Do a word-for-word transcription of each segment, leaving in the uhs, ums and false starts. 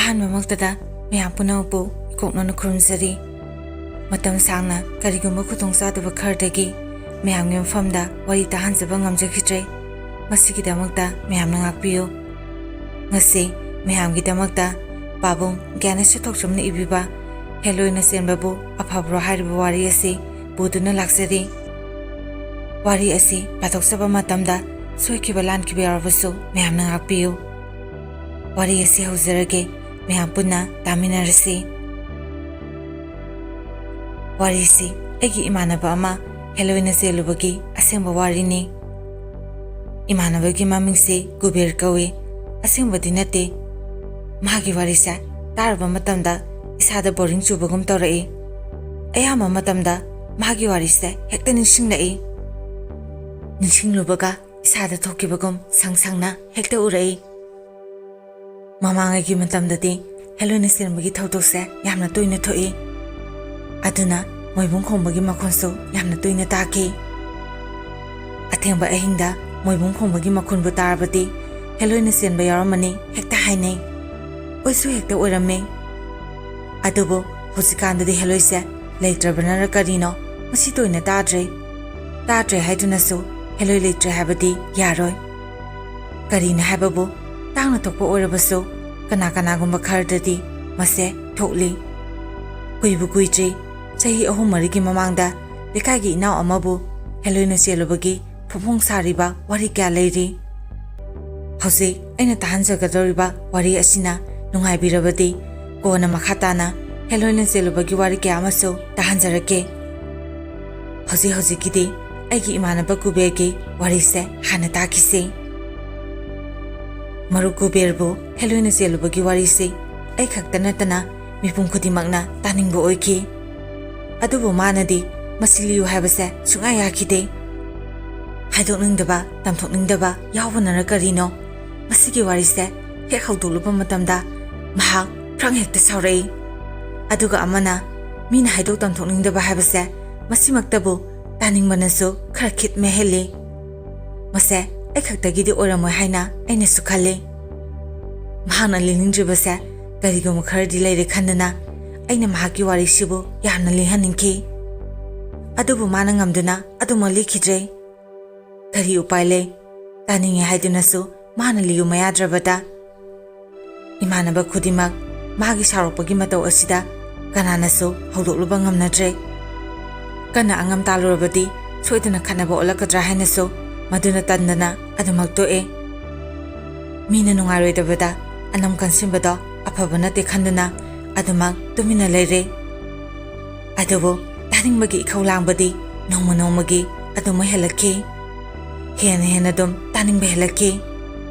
ꯑꯍꯥꯟꯕꯃꯛꯇꯗ ꯃꯌꯥꯝ ꯄꯨꯝꯅꯃꯛꯄꯨ ꯏꯀꯣꯛꯅꯅ ꯈꯨꯔꯨꯝꯖꯔꯤ꯫ ꯃꯇꯝ ꯁꯥꯡꯅ ꯀꯔꯤꯒꯨꯝꯕ ꯈꯨꯗꯣꯡꯆꯥꯗꯕ ꯈꯔꯗꯒꯤ ꯃꯌꯥꯝꯒꯤ ꯃꯐꯝꯗ ꯋꯥꯔꯤ ꯇꯥꯍꯟꯖꯕ ꯉꯝꯖꯈꯤꯗ꯭ꯔꯦ꯫ ꯃꯁꯤꯒꯤꯗꯃꯛꯇ ꯃꯌꯥꯝꯅ ꯉꯥꯛꯄꯤꯌꯨ꯫ ꯉꯁꯤ ꯃꯌꯥꯝꯒꯤꯗꯃꯛꯇ ꯄꯥꯕꯨꯡ ꯒ꯭ꯌꯥꯅꯦꯁ ꯊꯣꯛꯆꯝꯅ ꯏꯕꯤꯕ ꯍꯦꯂꯣꯏꯅ ꯆꯦꯟꯕꯕꯨ ꯑꯐꯕ꯭ꯔꯣ ꯍꯥꯏꯔꯤꯕ ꯋꯥꯔꯤ ꯑꯁꯤ ꯄꯨꯗꯨꯅ ꯂꯥꯛꯆꯔꯤ꯫ ꯋꯥꯔꯤ ꯑꯁꯤ ꯄꯥꯊꯣꯛꯆꯕ ꯃꯇꯝꯗ ꯁꯣꯏꯈꯤꯕ ꯂꯥꯟꯈꯤꯕ ꯌꯥꯎꯔꯕꯁꯨ ꯃꯌꯥꯝꯅ ꯉꯥꯛꯄꯤꯌꯨ꯫ ꯋꯥꯔꯤ ꯑꯁꯤ ꯍꯧꯖꯔꯒꯦ, ꯃꯌꯥꯝ ꯄꯨꯟꯅ ꯇꯥꯃꯤꯟꯅꯔꯁꯤ꯫ ꯋꯥꯔꯤꯁꯤ ꯑꯩꯒꯤ ꯏꯃꯥꯟꯅꯕ ꯑꯃ ꯍꯦꯂꯣꯏꯅ ꯆꯦꯜꯂꯨꯕꯒꯤ ꯑꯁꯦꯡꯕ ꯋꯥꯔꯤꯅꯤ꯫ ꯏꯃꯥꯟꯅꯕꯒꯤ ꯃꯃꯤꯡꯁꯤ ꯀꯨꯕꯦꯔ ꯀꯧꯏ꯫ ꯑꯁꯦꯡꯕꯗꯤ ꯅꯠꯇꯦ꯫ ꯃꯥꯒꯤ ꯋꯥꯔꯤꯁꯦ ꯇꯥꯔꯨꯕ ꯃꯇꯝꯗ ꯏꯁꯥꯗ ꯕꯣꯔꯤꯡ ꯆꯨꯕꯒꯨꯝ ꯇꯧꯔꯛꯏ꯫ ꯑꯌꯥꯝꯕ ꯃꯇꯝꯗ ꯃꯥꯒꯤ ꯋꯥꯔꯤꯁꯦ ꯍꯦꯛꯇ ꯅꯤꯡꯁꯤꯡꯂꯛꯏ꯫ ꯅꯤꯡꯁꯤꯡꯂꯨꯕꯒ ꯏꯁꯥꯗ ꯊꯣꯛꯈꯤꯕꯒꯨꯝ ꯁꯪ ꯁꯪꯅ ꯍꯦꯛꯇ ꯎꯔꯛꯏ꯫ ꯃꯃꯥꯡꯉꯩꯒꯤ ꯃꯇꯝꯗꯗꯤ ꯍꯦꯂꯣꯏꯅ ꯆꯦꯟꯕꯒꯤ ꯊꯧꯗꯣꯛꯁꯦ ꯌꯥꯝꯅ ꯇꯣꯏꯅ ꯊꯣꯛꯏ꯫ ꯑꯗꯨꯅ ꯃꯣꯏꯕꯨꯡ ꯈꯣꯡꯕꯒꯤ ꯃꯈꯣꯟꯁꯨ ꯌꯥꯝꯅ ꯇꯣꯏꯅ ꯇꯥꯈꯤ꯫ ꯑꯊꯦꯡꯕ ꯑꯍꯤꯡꯗ ꯃꯣꯏꯕꯨꯡ ꯈꯣꯡꯕꯒꯤ ꯃꯈꯣꯟꯕꯨ ꯇꯥꯔꯕꯗꯤ ꯍꯦꯂꯣꯏꯅ ꯆꯦꯟꯕ ꯌꯥꯎꯔꯝꯃꯅꯤ ꯍꯦꯛꯇ ꯍꯥꯏꯅꯩ꯫ ꯑꯣꯏꯁꯨ ꯍꯦꯛꯇ ꯑꯣꯏꯔꯝꯃꯤ꯫ ꯑꯗꯨꯕꯨ ꯍꯧꯖꯤꯛꯀꯥꯟꯗꯗꯤ ꯍꯦꯂꯣꯏꯁꯦ ꯂꯩꯇ꯭ꯔꯕꯅꯔ ꯀꯔꯤꯅꯣ, ꯃꯁꯤ ꯇꯣꯏꯅ ꯇꯥꯗ꯭ꯔꯦ꯫ ꯇꯥꯗ꯭ꯔꯦ ꯍꯥꯏꯗꯨꯅꯁꯨ ꯍꯦꯂꯣꯏ ꯂꯩꯇ꯭ꯔꯦ ꯍꯥꯏꯕꯗꯤ ꯌꯥꯔꯣꯏ꯫ ꯀꯔꯤꯅ ꯍꯥꯏꯕꯕꯨ, ꯇꯥꯡꯅ ꯊꯣꯛꯄ ꯑꯣꯏꯔꯕꯁꯨ ꯀꯅꯥ ꯀꯅꯥꯒꯨꯝꯕ ꯈꯔꯗꯗꯤ ꯃꯁꯦ ꯊꯣꯛꯂꯤ꯫ ꯀꯨꯏꯕꯨ ꯀꯨꯏꯗ꯭ꯔꯤ, ꯆꯍꯤ ꯑꯍꯨꯝ ꯃꯔꯤꯒꯤ ꯃꯃꯥꯡꯗ ꯂꯩꯀꯥꯏꯒꯤ ꯏꯅꯥꯎ ꯑꯃꯕꯨ ꯍꯦꯂꯣꯏꯅ ꯆꯦꯜꯂꯨꯕꯒꯤ ꯐꯣꯡ ꯐꯣꯡ ꯁꯥꯔꯤꯕ ꯋꯥꯔꯤ ꯀꯌꯥ ꯂꯩꯔꯤ꯫ ꯍꯧꯖꯤꯛ ꯑꯩꯅ ꯇꯥꯍꯟꯖꯒꯗꯧꯔꯤꯕ ꯋꯥꯔꯤ ꯑꯁꯤꯅ ꯅꯨꯡꯉꯥꯏꯕꯤꯔꯕꯗꯤ, ꯀꯣꯟꯅ ꯃꯈꯥ ꯇꯥꯅ ꯍꯦꯂꯣꯏꯅ ꯆꯦꯜꯂꯨꯕꯒꯤ ꯋꯥꯔꯤ ꯀꯌꯥ ꯑꯃꯁꯨ ꯇꯥꯍꯟꯖꯔꯛꯀꯦ꯫ ꯍꯧꯖꯤꯛ ꯍꯧꯖꯤꯛꯀꯤꯗꯤ ꯑꯩꯒꯤ ꯏꯃꯥꯟꯅꯕ ꯀꯨꯕꯦꯔꯒꯤ ꯋꯥꯔꯤꯁꯦ ꯍꯥꯟꯅ ꯇꯥꯈꯤꯁꯤ꯫ ꯃꯔꯨꯞ ꯀꯨꯕꯦꯔꯕꯨ ꯍꯦꯂꯣꯏꯅ ꯆꯦꯜꯂꯨꯕꯒꯤ ꯋꯥꯔꯤꯁꯤ ꯑꯩ ꯈꯛꯇ ꯅꯠꯇꯅ ꯃꯤꯄꯨꯝ ꯈꯨꯗꯤꯡꯃꯛꯅ ꯇꯥꯅꯤꯡꯕ ꯑꯣꯏꯈꯤ꯫ ꯑꯗꯨꯕꯨ ꯃꯥꯅꯗꯤ ꯃꯁꯤ ꯂꯤꯌꯨ ꯍꯥꯏꯕꯁꯦ ꯁꯨꯡꯌꯥ ꯌꯥꯈꯤꯗꯦ꯫ ꯍꯥꯏꯗꯣꯛꯅꯤꯡꯗꯕ, ꯇꯝꯊꯣꯛꯅꯤꯡꯗꯕ ꯌꯥꯎꯕꯅꯔ ꯀꯔꯤꯅꯣ, ꯃꯁꯤꯒꯤ ꯋꯥꯔꯤꯁꯦ ꯍꯦꯛ ꯍꯧꯗꯣꯛꯂꯨꯕ ꯃꯇꯝꯗ ꯃꯍꯥꯛ ꯄ꯭ꯔꯪ ꯍꯦꯛꯇ ꯁꯥꯎꯔꯛꯏ꯫ ꯑꯗꯨꯒ ꯑꯃꯅ ꯃꯤꯅ ꯍꯥꯏꯗꯣꯛ ꯇꯝꯊꯣꯛꯅꯤꯡꯗꯕ ꯍꯥꯏꯕꯁꯦ ꯃꯁꯤꯃꯛꯇꯕꯨ ꯇꯥꯅꯤꯡꯕꯅꯁꯨ ꯈꯔ ꯈꯤꯠ ꯃꯦꯍꯦꯜꯂꯤ꯫ ꯃꯁꯦ ꯑꯩ ꯈꯛꯇꯒꯤꯗꯤ ꯑꯣꯏꯔꯝꯃꯣꯏ ꯍꯥꯏꯅ ꯑꯩꯅꯁꯨ ꯈꯜꯂꯤ꯫ ꯃꯍꯥꯛꯅ ꯂꯤꯅꯤꯡꯗ꯭ꯔꯤꯕꯁꯦ ꯀꯔꯤꯒꯨꯝꯕ ꯈꯔꯗꯤ ꯂꯩꯔꯦ ꯈꯟꯗꯨꯅ ꯑꯩꯅ ꯃꯍꯥꯛꯀꯤ ꯋꯥꯔꯤꯁꯤꯕꯨ ꯌꯥꯝꯅ ꯂꯤꯍꯟꯅꯤꯡꯈꯤ꯫ ꯑꯗꯨꯕꯨ ꯃꯥꯅ ꯉꯝꯗꯨꯅ ꯑꯗꯨꯃꯛ ꯂꯤꯈꯤꯗ꯭ꯔꯦ꯫ ꯀꯔꯤ ꯎꯄꯥꯏ ꯂꯩ? ꯇꯥꯅꯤꯡꯉꯦ ꯍꯥꯏꯗꯨꯅꯁꯨ ꯃꯥꯅ ꯂꯤꯌꯨ ꯃꯌꯥꯗ꯭ꯔꯕꯗ, ꯏꯃꯥꯟꯅꯕ ꯈꯨꯗꯤꯡꯃꯛ ꯃꯥꯒꯤ ꯁꯥꯎꯔꯛꯄꯒꯤ ꯃꯇꯧ ꯑꯁꯤꯗ ꯀꯅꯥꯅꯁꯨ ꯍꯧꯗꯣꯛꯂꯨꯕ ꯉꯝꯅꯗ꯭ꯔꯦ꯫ ꯀꯟꯅ ꯑꯉꯝ ꯇꯥꯜꯂꯨꯔꯕꯗꯤ ꯁꯣꯏꯗꯅ ꯈꯠꯅꯕ ꯑꯣꯜꯂꯛꯀꯗ꯭ꯔꯥ ꯍꯥꯏꯅꯁꯨ ꯃꯗꯨꯅ ꯇꯟꯗꯅ ꯑꯗꯨꯃꯛ ꯇꯣꯛꯑꯦ꯫ ꯃꯤꯅ ꯅꯨꯡꯉꯥꯏꯔꯣꯏꯗꯕꯗ ꯑꯅꯝ ꯀꯟꯁꯤꯟꯕꯗꯣ ꯑꯐꯕ ꯅꯠꯇꯦ ꯈꯟꯗꯨꯅ ꯑꯗꯨꯃꯛ ꯇꯨꯃꯤꯟꯅ ꯂꯩꯔꯦ꯫ ꯑꯗꯨꯕꯨ ꯇꯥꯅꯤꯡꯕꯒꯤ ꯏꯈꯧ ꯂꯥꯡꯕꯗꯤ ꯅꯣꯡꯃ ꯅꯣꯡꯃꯒꯤ ꯑꯗꯨꯃꯛ ꯍꯦꯜꯂꯛꯈꯤ꯫ ꯍꯦꯟꯅ ꯍꯦꯟꯅ ꯑꯗꯨꯝ ꯇꯥꯅꯤꯡꯕ ꯍꯦꯜꯂꯛꯈꯤ꯫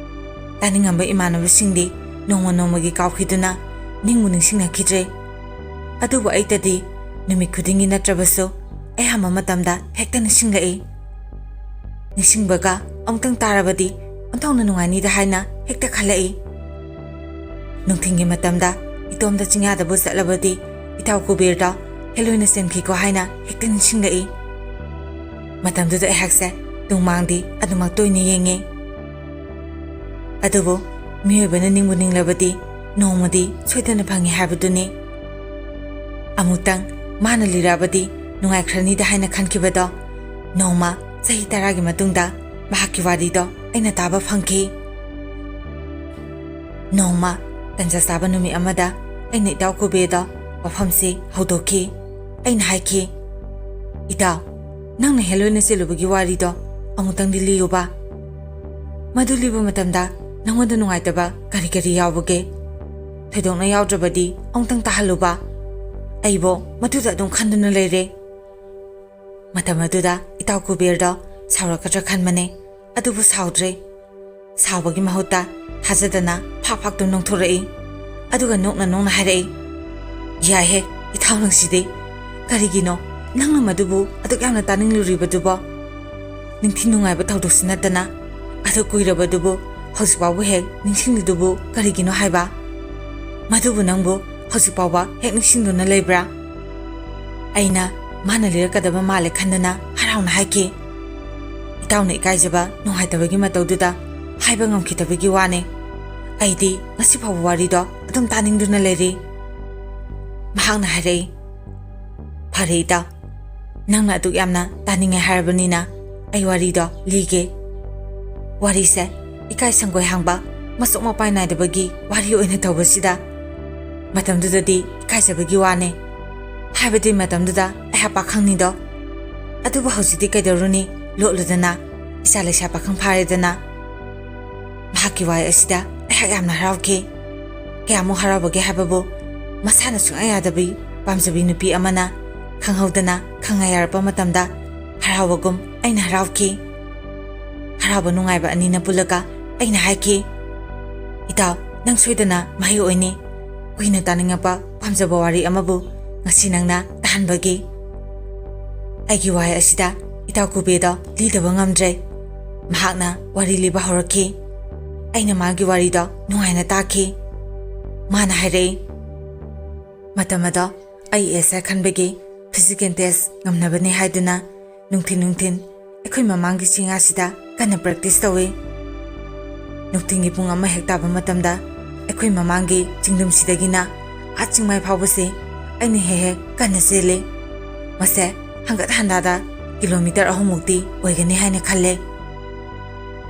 ꯇꯥꯅꯤꯡꯉꯝꯕ ꯏꯃꯥꯟꯅꯕꯁꯤꯡꯗꯤ ꯅꯣꯡꯃ ꯅꯣꯡꯃꯒꯤ ꯀꯥꯎꯈꯤꯗꯨꯅ ꯅꯤꯡꯕꯨ ꯅꯤꯡꯁꯤꯡꯂꯛꯈꯤꯗ꯭ꯔꯦ꯫ ꯑꯗꯨꯕꯨ ꯑꯩꯇꯗꯤ ꯅꯨꯃꯤꯠ ꯈꯨꯗꯤꯡꯒꯤ ꯅꯠꯇ꯭ꯔꯕꯁꯨ ꯑꯌꯥꯝꯕ ꯃꯇꯝꯗ ꯍꯦꯛꯇ ꯅꯤꯡꯁꯤꯡꯂꯛꯏ꯫ ꯅꯤꯡꯁꯤꯡꯕꯒ ꯑꯃꯨꯛꯇꯪ ꯇꯥꯔꯕꯗꯤ ꯑꯣꯟꯊꯣꯛꯅ ꯅꯨꯡꯉꯥꯏꯅꯤꯗ ꯍꯥꯏꯅ ꯍꯦꯛꯇ ꯈꯜꯂꯛꯏ꯫ ꯅꯨꯡꯊꯤꯜꯒꯤ ꯃꯇꯝꯗ ꯏꯇꯣꯝꯇ ꯆꯤꯡꯌꯥꯗꯕꯨ ꯆꯠꯂꯕꯗꯤ ꯏꯇꯥꯎ ꯀꯨꯕꯦꯔꯗ ꯍꯦꯂꯣꯏꯅ ꯆꯦꯟꯈꯤꯀꯣ ꯍꯥꯏꯅ ꯍꯦꯛꯇ ꯅꯤꯡꯁꯤꯡꯂꯛꯏ꯫ ꯃꯇꯝꯗꯨꯗ ꯑꯩꯍꯥꯛꯁꯦ ꯇꯨꯡꯃꯥꯡꯗꯤ ꯑꯗꯨꯃꯛ ꯇꯣꯏꯅ ꯌꯦꯡꯉꯤ꯫ ꯑꯗꯨꯕꯨ ꯃꯤꯑꯣꯏꯕꯅ ꯅꯤꯡꯕꯨ ꯅꯤꯡꯂꯕꯗꯤ ꯅꯣꯡꯃꯗꯤ ꯁꯣꯏꯗꯅ ꯐꯪꯉꯤ ꯍꯥꯏꯕꯗꯨꯅꯤ꯫ ꯑꯃꯨꯛꯇꯪ ꯃꯥꯅ ꯂꯤꯔꯛꯑꯕꯗꯤ ꯅꯨꯡꯉꯥꯏꯈ꯭ꯔꯅꯤꯗ ꯍꯥꯏꯅ ꯈꯟꯈꯤꯕꯗꯣ ꯅꯣꯡꯃ ꯆꯍꯤ ꯇꯔꯥꯒꯤ ꯃꯇꯨꯡꯗ ꯃꯍꯥꯛꯀꯤ ꯋꯥꯔꯤꯗꯣ ꯑꯩꯅ ꯇꯥꯕ ꯐꯪꯈꯤ꯫ ꯅꯣꯡꯃ ꯇꯟꯖꯥ ꯆꯥꯕ ꯅꯨꯃꯤꯠ ꯑꯃꯗ ꯑꯩꯅ ꯏꯇꯥꯎ ꯀꯨꯕꯦꯔꯗ ꯋꯥꯐꯝꯁꯤ ꯍꯧꯗꯣꯛꯈꯤ꯫ ꯑꯩꯅ ꯍꯥꯏꯈꯤ, "ꯏꯇꯥꯎ, ꯅꯪꯅ ꯍꯦꯂꯣꯏꯅ ꯆꯦꯜꯂꯨꯕꯒꯤ ꯋꯥꯔꯤꯗꯣ ꯑꯃꯨꯛꯇꯪꯗꯤ ꯂꯤꯌꯨꯕ꯫ ꯃꯗꯨ ꯂꯤꯕ ꯃꯇꯝꯗ ꯅꯪꯉꯣꯟꯗ ꯅꯨꯡꯉꯥꯏꯇꯕ ꯀꯔꯤ ꯀꯔꯤ ꯌꯥꯎꯕꯒꯦ? ꯊꯣꯏꯗꯣꯛꯅ ꯌꯥꯎꯗ꯭ꯔꯕꯗꯤ ꯑꯃꯨꯛꯇꯪ ꯇꯥꯍꯜꯂꯨꯕ꯫ ꯑꯩꯕꯨ ꯃꯗꯨꯗ ꯑꯗꯨꯝ ꯈꯟꯗꯨꯅ ꯂꯩꯔꯦ꯫" ꯃꯇꯝ ꯑꯗꯨꯗ ꯏꯇꯥꯎ ꯀꯨꯕꯦꯔꯗꯣ ꯁꯥꯎꯔꯛꯀꯗ꯭ꯔꯥ ꯈꯟꯕꯅꯦ, ꯑꯗꯨꯕꯨ ꯁꯥꯎꯗ꯭ꯔꯦ꯫ ꯁꯥꯎꯕꯒꯤ ꯃꯍꯨꯠꯇ ꯊꯥꯖꯗꯅ ꯐꯥꯛ ꯐꯥꯛꯇꯨ ꯅꯣꯡꯊꯣꯔꯛꯏ꯫ ꯑꯗꯨꯒ ꯅꯣꯛꯅ ꯅꯣꯛꯅ ꯍꯥꯏꯔꯛꯏ, "ꯌꯥꯏꯍꯦ, ꯏꯇꯥꯎ ꯅꯪꯁꯤꯗꯤ꯫ ꯀꯔꯤꯒꯤꯅꯣ ꯅꯪꯅ ꯃꯗꯨꯕꯨ ꯑꯗꯨꯛ ꯌꯥꯝꯅ ꯇꯥꯅꯤꯡꯂꯨꯔꯤꯕꯗꯨꯕꯣ? ꯅꯤꯡꯊꯤ ꯅꯨꯡꯉꯥꯏꯕ ꯊꯧꯗꯣꯛꯁꯨ ꯅꯠꯇꯅ ꯑꯗꯨꯛ ꯀꯨꯏꯔꯕꯗꯨꯕꯨ ꯍꯧꯖꯤꯛ ꯐꯥꯎꯕ ꯍꯦꯛ ꯅꯤꯡꯁꯤꯡꯂꯤꯗꯨꯕꯨ ꯀꯔꯤꯒꯤꯅꯣ ꯍꯥꯏꯕ? ꯃꯗꯨꯕꯨ ꯅꯪꯕꯨ ꯍꯧꯖꯤꯛ ꯐꯥꯎꯕ ꯍꯦꯛ ꯅꯤꯡꯁꯤꯡꯗꯨꯅ ꯂꯩꯕ꯭ꯔꯥ?" ꯑꯩꯅ ꯃꯥꯅ ꯂꯤꯔꯛꯀꯗꯕ ꯃꯥꯜꯂꯦ ꯈꯟꯗꯅ ꯍꯔꯥꯎꯅ ꯍꯥꯏꯈꯤ꯫ ꯏꯇꯥꯎꯅ ꯏꯀꯥꯏꯖꯕ ꯅꯨꯡꯉꯥꯏꯇꯕꯒꯤ ꯃꯇꯧꯗꯨꯗ ꯍꯥꯏꯕ ꯉꯝꯈꯤꯗꯕꯒꯤ ꯋꯥꯅꯦ꯫ ꯑꯩꯗꯤ ꯉꯁꯤ ꯐꯥꯎꯕ ꯋꯥꯔꯤꯗꯣ ꯑꯗꯨꯝ ꯇꯥꯅꯤꯡꯗꯨꯅ ꯂꯩꯔꯤ꯫ ꯃꯍꯥꯛꯅ ꯍꯥꯏꯔꯛꯏ, "ꯐꯔꯦ ꯏꯇꯥꯎ, ꯅꯪꯅ ꯑꯗꯨꯛ ꯌꯥꯝꯅ ꯇꯥꯅꯤꯡꯉꯦ ꯍꯥꯏꯔꯕꯅꯤꯅ ꯑꯩ ꯋꯥꯔꯤꯗꯣ ꯂꯤꯒꯦ꯫ ꯋꯥꯔꯤꯁꯦ ꯏꯀꯥꯏ ꯁꯪꯒꯣꯏ ꯍꯥꯡꯕ, ꯃꯁꯣꯛ ꯃꯄꯥꯏ ꯅꯥꯏꯗꯕꯒꯤ ꯋꯥꯔꯤ ꯑꯣꯏꯅ ꯇꯧꯕꯁꯤꯗ ꯃꯇꯝꯗꯨꯗꯗꯤ ꯏꯀꯥꯏꯖꯕꯒꯤ ꯋꯥꯅꯦ꯫ ꯍꯥꯏꯕꯗꯤ ꯃꯇꯝꯗꯨꯗ ꯑꯩꯍꯥꯛ ꯄꯥꯈꯪꯅꯤꯗꯣ꯫ ꯑꯗꯨꯕꯨ ꯍꯧꯖꯤꯛꯇꯤ ꯀꯩꯗꯧꯔꯨꯅꯤ, ꯂꯣꯠꯂꯨꯗꯅ ꯏꯆꯥ ꯂꯩꯁꯥ ꯄꯥꯈꯪ ꯐꯥꯔꯦꯗꯅ꯫" ꯃꯍꯥꯛꯀꯤ ꯋꯥꯍꯩ ꯑꯁꯤꯗ ꯑꯩꯍꯥꯛ ꯌꯥꯝꯅ ꯍꯔꯥꯎꯈꯤ꯫ ꯀꯌꯥꯃꯨꯛ ꯍꯔꯥꯎꯕꯒꯦ ꯍꯥꯏꯕꯕꯨ, ꯃꯁꯥꯅ ꯁꯨꯡꯌꯥ ꯌꯥꯗꯕꯤ ꯄꯥꯝꯖꯕꯤ ꯅꯨꯄꯤ ꯑꯃꯅ ꯈꯪꯍꯧꯗꯅ ꯈꯪꯉ ꯌꯥꯔꯛꯄ ꯃꯇꯝꯗ ꯍꯔꯥꯎꯕꯒꯨꯝ ꯑꯩꯅ ꯍꯔꯥꯎꯈꯤ꯫ ꯍꯔꯥꯎꯕ ꯅꯨꯡꯉꯥꯏꯕ ꯑꯅꯤꯅ ꯄꯨꯜꯂꯒ ꯑꯩꯅ ꯍꯥꯏꯈꯤ, "ꯏꯇꯥꯎ, ꯅꯪ ꯁꯣꯏꯗꯅ ꯃꯍꯩ ꯑꯣꯏꯅꯤ꯫ ꯀꯨꯏꯅ ꯇꯥꯅꯤꯡꯉꯛꯄ ꯄꯥꯝꯖꯕ ꯋꯥꯔꯤ ꯑꯃꯕꯨ ꯉꯁꯤ ꯅꯪꯅ ꯇꯥꯍꯟꯕꯒꯤ꯫" ꯑꯩꯒꯤ ꯋꯥꯍꯩ ꯑꯁꯤꯗ ꯏꯇꯥꯎ ꯀꯨꯕꯦꯗꯣ ꯂꯤꯗꯕ ꯉꯝꯗ꯭ꯔꯦ꯫ ꯃꯍꯥꯛꯅ ꯋꯥꯔꯤ ꯂꯤꯕ ꯍꯧꯔꯛꯈꯤ꯫ ꯑꯩꯅ ꯃꯥꯒꯤ ꯋꯥꯔꯤꯗꯣ ꯅꯨꯡꯉꯥꯏꯅ ꯇꯥꯈꯤ꯫ ꯃꯥꯅ ꯍꯥꯏꯔꯛꯏ, "ꯃꯇꯝ ꯑꯗꯣ ꯑꯩ ꯑꯦꯁ ꯑꯥꯏ ꯈꯟꯕꯒꯤ ꯐꯤꯖꯤꯀꯦꯜ ꯇꯦꯁ ꯉꯝꯅꯕꯅꯤ ꯍꯥꯏꯗꯨꯅ ꯅꯨꯡꯊꯤꯟ ꯅꯨꯡꯊꯤꯟ ꯑꯩꯈꯣꯏ ꯃꯃꯥꯡꯒꯤ ꯆꯤꯡꯌꯥꯁꯤꯗ ꯀꯟꯅ ꯄ꯭ꯔꯦꯛꯇꯤꯁ ꯇꯧꯏ꯫ ꯅꯨꯡꯊꯤꯟꯒꯤ ꯄꯨꯡ ꯑꯃ ꯍꯦꯛ ꯇꯥꯕ ꯃꯇꯝꯗ ꯑꯩꯈꯣꯏ ꯃꯃꯥꯡꯒꯤ ꯆꯤꯡꯗꯨꯝꯁꯤꯗꯒꯤꯅ ꯑꯥ ꯆꯤꯡꯃꯥꯏ ꯐꯥꯎꯕꯁꯦ ꯑꯩꯅ ꯍꯦꯛ ꯍꯦꯛ ꯀꯟꯅ ꯆꯦꯜꯂꯤ꯫ ꯃꯁꯦ ꯍꯪꯒꯠ ꯍꯟꯗꯥꯗ ꯀꯤꯂꯣꯃꯤꯇꯔ ꯑꯍꯨꯝꯃꯨꯛꯇꯤ ꯑꯣꯏꯒꯅꯤ ꯍꯥꯏꯅ ꯈꯜꯂꯦ꯫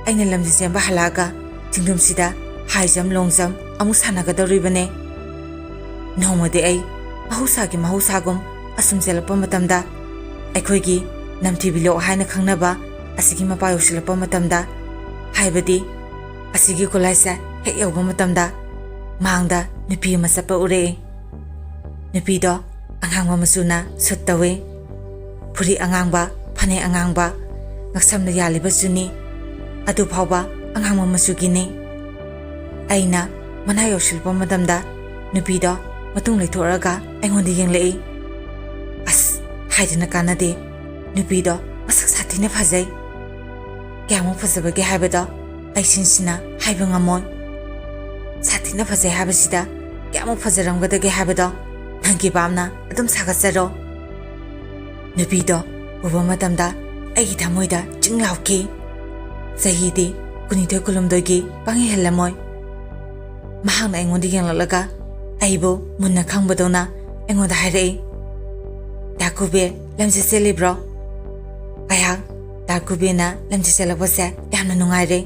ꯑꯩꯅ ꯂꯝꯖꯦꯟ ꯆꯦꯟꯕ ꯍꯜꯂꯛꯑꯒ ꯆꯤꯡꯗꯨꯝꯁꯤꯗ ꯍꯥꯏ ꯖꯝ, ꯂꯣꯡ ꯖꯝ ꯑꯃꯨꯛ ꯁꯥꯟꯅꯒꯗꯧꯔꯤꯕꯅꯦ꯫ ꯅꯣꯡꯃꯗꯤ ꯑꯩ ꯃꯍꯧꯁꯥꯒꯤ ꯃꯍꯧꯁꯥꯒꯨꯝ ꯑꯁꯨꯝ ꯆꯦꯜꯂꯛꯄ ꯃꯇꯝꯗ ꯑꯩꯈꯣꯏꯒꯤ ꯅꯝꯊꯤꯕꯤ ꯂꯣꯛ ꯍꯥꯏꯅ ꯈꯪꯅꯕ ꯑꯁꯤꯒꯤ ꯃꯄꯥ ꯌꯧꯁꯤꯜꯂꯛꯄ ꯃꯇꯝꯗ, ꯍꯥꯏꯕꯗꯤ ꯑꯁꯤꯒꯤ ꯈꯨꯂꯥꯏꯁꯦ ꯍꯦꯛ ꯌꯧꯕ ꯃꯇꯝꯗ ꯃꯥꯡꯗ ꯅꯨꯄꯤ ꯑꯃ ꯆꯠꯄ ꯎꯔꯛꯏ꯫ ꯅꯨꯄꯤꯗꯣ ꯑꯉꯥꯡꯕ ꯃꯆꯨꯅ ꯁꯨꯠ ꯇꯧꯏ꯫ ꯐꯨꯔꯤꯠ ꯑꯉꯥꯡꯕ, ꯐꯅꯦꯛ ꯑꯉꯥꯡꯕ, ꯉꯛꯁꯝꯗ ꯌꯥꯜꯂꯤꯕ ꯆꯨꯅꯤ ꯑꯗꯨ ꯐꯥꯎꯕ ꯑꯉꯥꯡꯕ ꯃꯆꯨꯒꯤꯅꯤ꯫ ꯑꯩꯅ ꯃꯅꯥꯛ ꯌꯧꯁꯤꯜꯂꯛꯄ ꯃꯇꯝꯗ ꯅꯨꯄꯤꯗꯣ ꯃꯇꯨꯡ ꯂꯩꯊꯣꯛꯑꯒ ꯑꯩꯉꯣꯟꯗ ꯌꯦꯡꯂꯛꯏ꯫ ꯑꯁ, ꯍꯥꯏꯗꯅ ꯀꯥꯟꯅꯗꯦ, ꯅꯨꯄꯤꯗꯣ ꯃꯁꯛ ꯁꯥꯊꯤꯅ ꯐꯖꯩ꯫ ꯀꯌꯥꯃꯨꯛ ꯐꯖꯕꯒꯦ ꯍꯥꯏꯕꯗꯣ ꯑꯩ ꯁꯤꯟꯁꯤꯅ ꯍꯥꯏꯕ ꯉꯝꯃꯣꯏ꯫ ꯁꯥꯊꯤꯅ ꯐꯖꯩ ꯍꯥꯏꯕꯁꯤꯗ ꯀꯌꯥꯃꯨꯛ ꯐꯖꯔꯝꯒꯗꯒꯦ ꯍꯥꯏꯕꯗꯣ ꯅꯪꯒꯤ ꯕꯥꯞꯅ ꯑꯗꯨꯝ ꯁꯥꯒꯠꯆꯔꯣ꯫ ꯅꯨꯄꯤꯗꯣ ꯎꯕ ꯃꯇꯝꯗ ꯑꯩꯒꯤ ꯊꯃꯣꯏꯗ ꯆꯤꯡ ꯂꯥꯎꯈꯤ꯫ ꯆꯍꯤꯗꯤ ꯀꯨꯟꯅꯤꯊꯣꯏ ꯀꯨꯟꯍꯨꯝꯗꯣꯏꯒꯤ ꯄꯪꯍꯦꯜꯂꯝꯃꯣꯏ꯫ ꯃꯍꯥꯛꯅ ꯑꯩꯉꯣꯟꯗ ꯌꯦꯡꯂꯛꯂꯒ ꯑꯩꯕꯨ ꯃꯨꯟꯅ ꯈꯪꯕꯗꯧꯅ ꯑꯩꯉꯣꯟꯗ ꯍꯥꯏꯔꯛꯏ, "ꯗꯥ ꯀꯨꯕꯦꯔ, ꯂꯝꯖꯦꯜ ꯆꯦꯜꯂꯤꯕ꯭ꯔꯣ?" ꯑꯩꯍꯥꯛ ꯗꯥ ꯀꯨꯕꯦꯔꯅ ꯂꯝꯖꯦꯜ ꯆꯦꯜꯂꯛꯄꯁꯦ ꯌꯥꯝꯅ ꯅꯨꯡꯉꯥꯏꯔꯦ꯫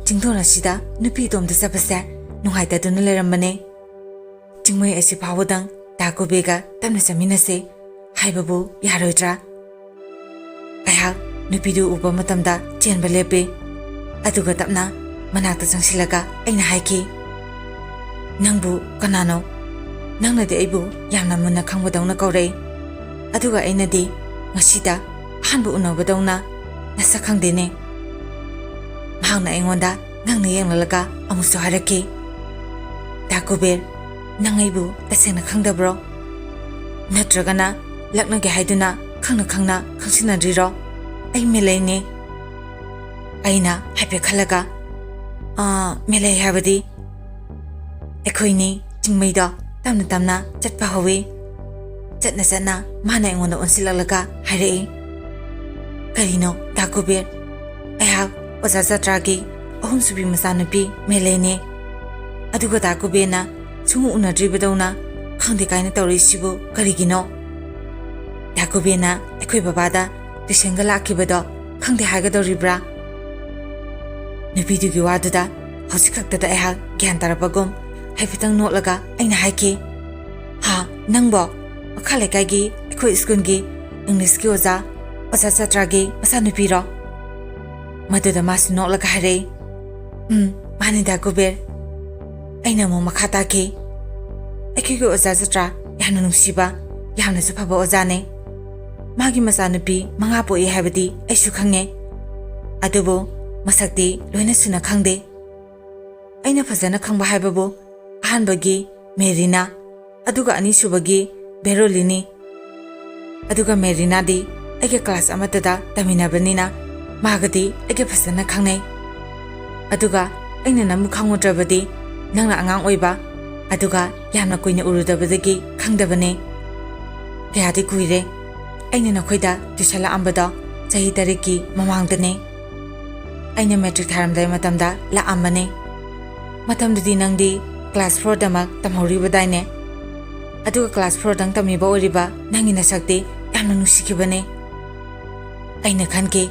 ꯆꯤꯡꯗꯣꯟ ꯑꯁꯤꯗ ꯅꯨꯄꯤ ꯏꯇꯣꯝꯇ ꯆꯠꯄꯁꯦ ꯅꯨꯡꯉꯥꯏꯇꯗꯨꯅ ꯂꯩꯔꯝꯕꯅꯦ꯫ ꯆꯤꯡꯃꯩ ꯑꯁꯤ ꯐꯥꯎꯕꯗꯪ ꯗꯥ ꯀꯨꯕꯦꯔꯒ ꯇꯞꯅ ꯆꯠꯃꯤꯟꯅꯁꯦ ꯍꯥꯏꯕꯕꯨ ꯌꯥꯔꯣꯏꯗ꯭ꯔꯥ? ꯑꯩꯍꯥꯛ ꯅꯨꯄꯤꯗꯨ ꯎꯕ ꯃꯇꯝꯗ ꯆꯦꯟꯕ ꯂꯦꯞꯄꯤ꯫ ꯑꯗꯨꯒ ꯇꯞꯅ ꯃꯅꯥꯛꯇ ꯆꯪꯁꯤꯜꯂꯒ ꯑꯩꯅ ꯍꯥꯏꯈꯤ, "ꯅꯪꯕꯨ ꯀꯅꯥꯅꯣ? ꯅꯪꯅꯗꯤ ꯑꯩꯕꯨ ꯌꯥꯝꯅ ꯃꯨꯟꯅ ꯈꯪꯕꯗꯧꯅ ꯀꯧꯔꯛꯏ, ꯑꯗꯨꯒ ꯑꯩꯅꯗꯤ ꯉꯁꯤꯗ ꯑꯍꯥꯟꯕ ꯎꯅꯕꯗꯧꯅ ꯅꯁꯛ ꯈꯪꯗꯦꯅꯦ?" ꯃꯍꯥꯛꯅ ꯑꯩꯉꯣꯟꯗ ꯉꯛꯅ ꯌꯦꯡꯂꯒ ꯑꯃꯨꯛꯁꯨ ꯍꯥꯏꯔꯛꯈꯤ, "ꯗꯥ ꯀꯨꯕꯦꯔ, ꯅꯪ ꯑꯩꯕꯨ ꯇꯁꯦꯡꯅ ꯈꯪꯗꯕ꯭ꯔꯣ? ꯅꯠꯇ꯭ꯔꯒꯅ ꯂꯛꯅꯒꯦ ꯍꯥꯏꯗꯨꯅ ꯈꯪꯅ ꯈꯪꯅ ꯈꯪꯁꯤꯟꯅꯗ꯭ꯔꯤꯔꯣ? ꯑꯩ ꯃꯦꯂꯩꯅꯦ꯫" ꯑꯩꯅ ꯍꯥꯏꯐꯦꯠ ꯈꯜꯂꯒ, "ꯑꯥ, ꯃꯦꯂꯩ ꯍꯥꯏꯕꯗꯤ?" ꯑꯩꯈꯣꯏꯅꯤ ꯆꯤꯡꯃꯩꯗꯣ ꯇꯞꯅ ꯇꯞꯅ ꯆꯠꯄ ꯍꯧꯏ꯫ ꯆꯠꯅ ꯆꯠꯅ ꯃꯥꯅ ꯑꯩꯉꯣꯟꯗ ꯑꯣꯟꯁꯤꯜꯂꯛꯂꯒ ꯍꯥꯏꯔꯛꯏ, "ꯀꯔꯤꯅꯣ, ꯗꯥ ꯀꯨꯕꯦꯔ? ꯑꯩꯍꯥꯛ ꯑꯣꯖꯥ ꯖꯇ꯭ꯔꯥꯒꯤ ꯑꯍꯨꯝꯁꯨꯕꯤ ꯃꯆꯥꯅꯨꯄꯤ ꯃꯦꯂꯩꯅꯦ꯫ ꯑꯗꯨꯒ ꯗꯥ ꯀꯨꯕꯦꯔꯅ ꯁꯨꯡꯎ ꯎꯅꯗ꯭ꯔꯤꯕꯗꯧꯅ ꯈꯪꯗꯦ ꯀꯥꯏꯅ ꯇꯧꯔꯛꯏꯁꯤꯕꯨ ꯀꯔꯤꯒꯤꯅꯣ? ꯗꯥ ꯀꯨꯕꯦꯔꯅ ꯑꯩꯈꯣꯏ ꯕꯕꯥꯗ ꯇꯨꯏꯁꯟꯒ ꯂꯥꯛꯈꯤꯕꯗꯣ ꯈꯪꯗꯦ ꯍꯥꯏꯒꯗꯧꯔꯤꯕ꯭ꯔꯥ?" ꯅꯨꯄꯤꯗꯨꯒꯤ ꯋꯥꯗꯨꯗ ꯍꯧꯖꯤꯛ ꯈꯛꯇꯗ ꯑꯩꯍꯥꯛ ꯒ꯭ꯌꯥꯟ ꯇꯥꯔꯛꯄꯒꯨꯝ ꯍꯥꯏꯐꯦꯠꯇꯪ ꯅꯣꯛꯂꯒ ꯑꯩꯅ ꯍꯥꯏꯈꯤ, "ꯍꯥ, ꯅꯪꯕꯣ? ꯃꯈꯥ ꯂꯩꯀꯥꯏꯒꯤ ꯑꯩꯈꯣꯏ ꯁ꯭ꯀꯨꯜꯒꯤ ꯏꯪꯂꯤꯁꯀꯤ ꯑꯣꯖꯥ, ꯑꯣꯖꯥ ꯖꯇ꯭ꯔꯥꯒꯤ ꯃꯆꯥꯅꯨꯄꯤꯔꯣ?" ꯃꯗꯨꯗ ꯃꯥꯁꯨ ꯅꯣꯛꯂꯒ ꯍꯥꯏꯔꯛꯏ, "ꯎꯝ, ꯃꯥꯅꯤ ꯗꯥ ꯀꯨꯕꯦꯔ꯫" ꯑꯩꯅ ꯑꯃꯨꯛ ꯃꯈꯥ ꯇꯥꯈꯤ, "ꯑꯩꯈꯣꯏꯒꯤ ꯑꯣꯖꯥ ꯖꯇ꯭ꯔꯥ ꯌꯥꯝꯅ ꯅꯨꯡꯁꯤꯕ, ꯌꯥꯝꯅꯁꯨ ꯐꯕ ꯑꯣꯖꯥꯅꯦ꯫ ꯃꯥꯒꯤ ꯃꯆꯥꯅꯨꯄꯤ ꯃꯉꯥ ꯄꯣꯛꯏ ꯍꯥꯏꯕꯗꯤ ꯑꯩꯁꯨ ꯈꯪꯉꯦ, ꯑꯗꯨꯕꯨ ꯃꯁꯛꯇꯤ ꯂꯣꯏꯅ ꯁꯨꯅ ꯈꯪꯗꯦ꯫ ꯑꯩꯅ ꯐꯖꯅ ꯈꯪꯕ ꯍꯥꯏꯕꯕꯨ ꯑꯍꯥꯟꯕꯒꯤ ꯃꯦꯔꯤꯅꯥ, ꯑꯗꯨꯒ ꯑꯅꯤꯁꯨꯕꯒꯤ ꯕꯦꯔꯣꯂꯤꯅꯤ꯫ ꯑꯗꯨꯒ ꯃꯦꯔꯤꯅꯥꯗꯤ ꯑꯩꯒ ꯀ꯭ꯂꯥꯁ ꯑꯃꯠꯇꯗ ꯇꯝꯃꯤꯟꯅꯕꯅꯤꯅ ꯃꯥꯒꯗꯤ ꯑꯩꯒ ꯐꯖꯅ ꯈꯪꯅꯩ꯫ ꯑꯗꯨꯒ ꯑꯩꯅ ꯅꯪꯕꯨ ꯈꯪꯉꯨꯗ꯭ꯔꯕꯗꯤ ꯅꯪꯅ ꯑꯉꯥꯡ ꯑꯣꯏꯕ, ꯑꯗꯨꯒ ꯌꯥꯝꯅ ꯀꯨꯏꯅ ꯎꯔꯨꯗꯕꯗꯒꯤ ꯈꯪꯗꯕꯅꯦ꯫ ꯀꯌꯥꯗꯤ ꯀꯨꯏꯔꯦ꯫ ꯑꯩꯅ ꯅꯈꯣꯏꯗ ꯇꯨꯏꯁꯟ ꯂꯥꯛꯑꯝꯕꯗꯣ ꯆꯍꯤ ꯇꯔꯦꯠꯀꯤ ꯃꯃꯥꯡꯗꯅꯦ꯫ ꯑꯩꯅ ꯃꯦꯇ꯭ꯔꯤꯛ ꯊꯥꯔꯝꯗꯥꯏ ꯃꯇꯝꯗ ꯂꯥꯛꯑꯝꯕꯅꯦ꯫ ꯃꯇꯝꯗꯨꯗꯤ ꯅꯪꯗꯤ class fourꯗꯃꯛ ꯇꯝꯍꯧꯔꯤꯕꯗꯥꯏꯅꯦ? ꯑꯗꯨꯒ class fourꯗꯪ ꯇꯝꯃꯤꯕ ꯑꯣꯏꯔꯤꯕ ꯅꯪꯒꯤ ꯅꯁꯛꯇꯤ ꯌꯥꯝꯅ ꯅꯨꯡꯁꯤꯈꯤꯕꯅꯦ꯫ ꯑꯩꯅ ꯈꯟꯈꯤ,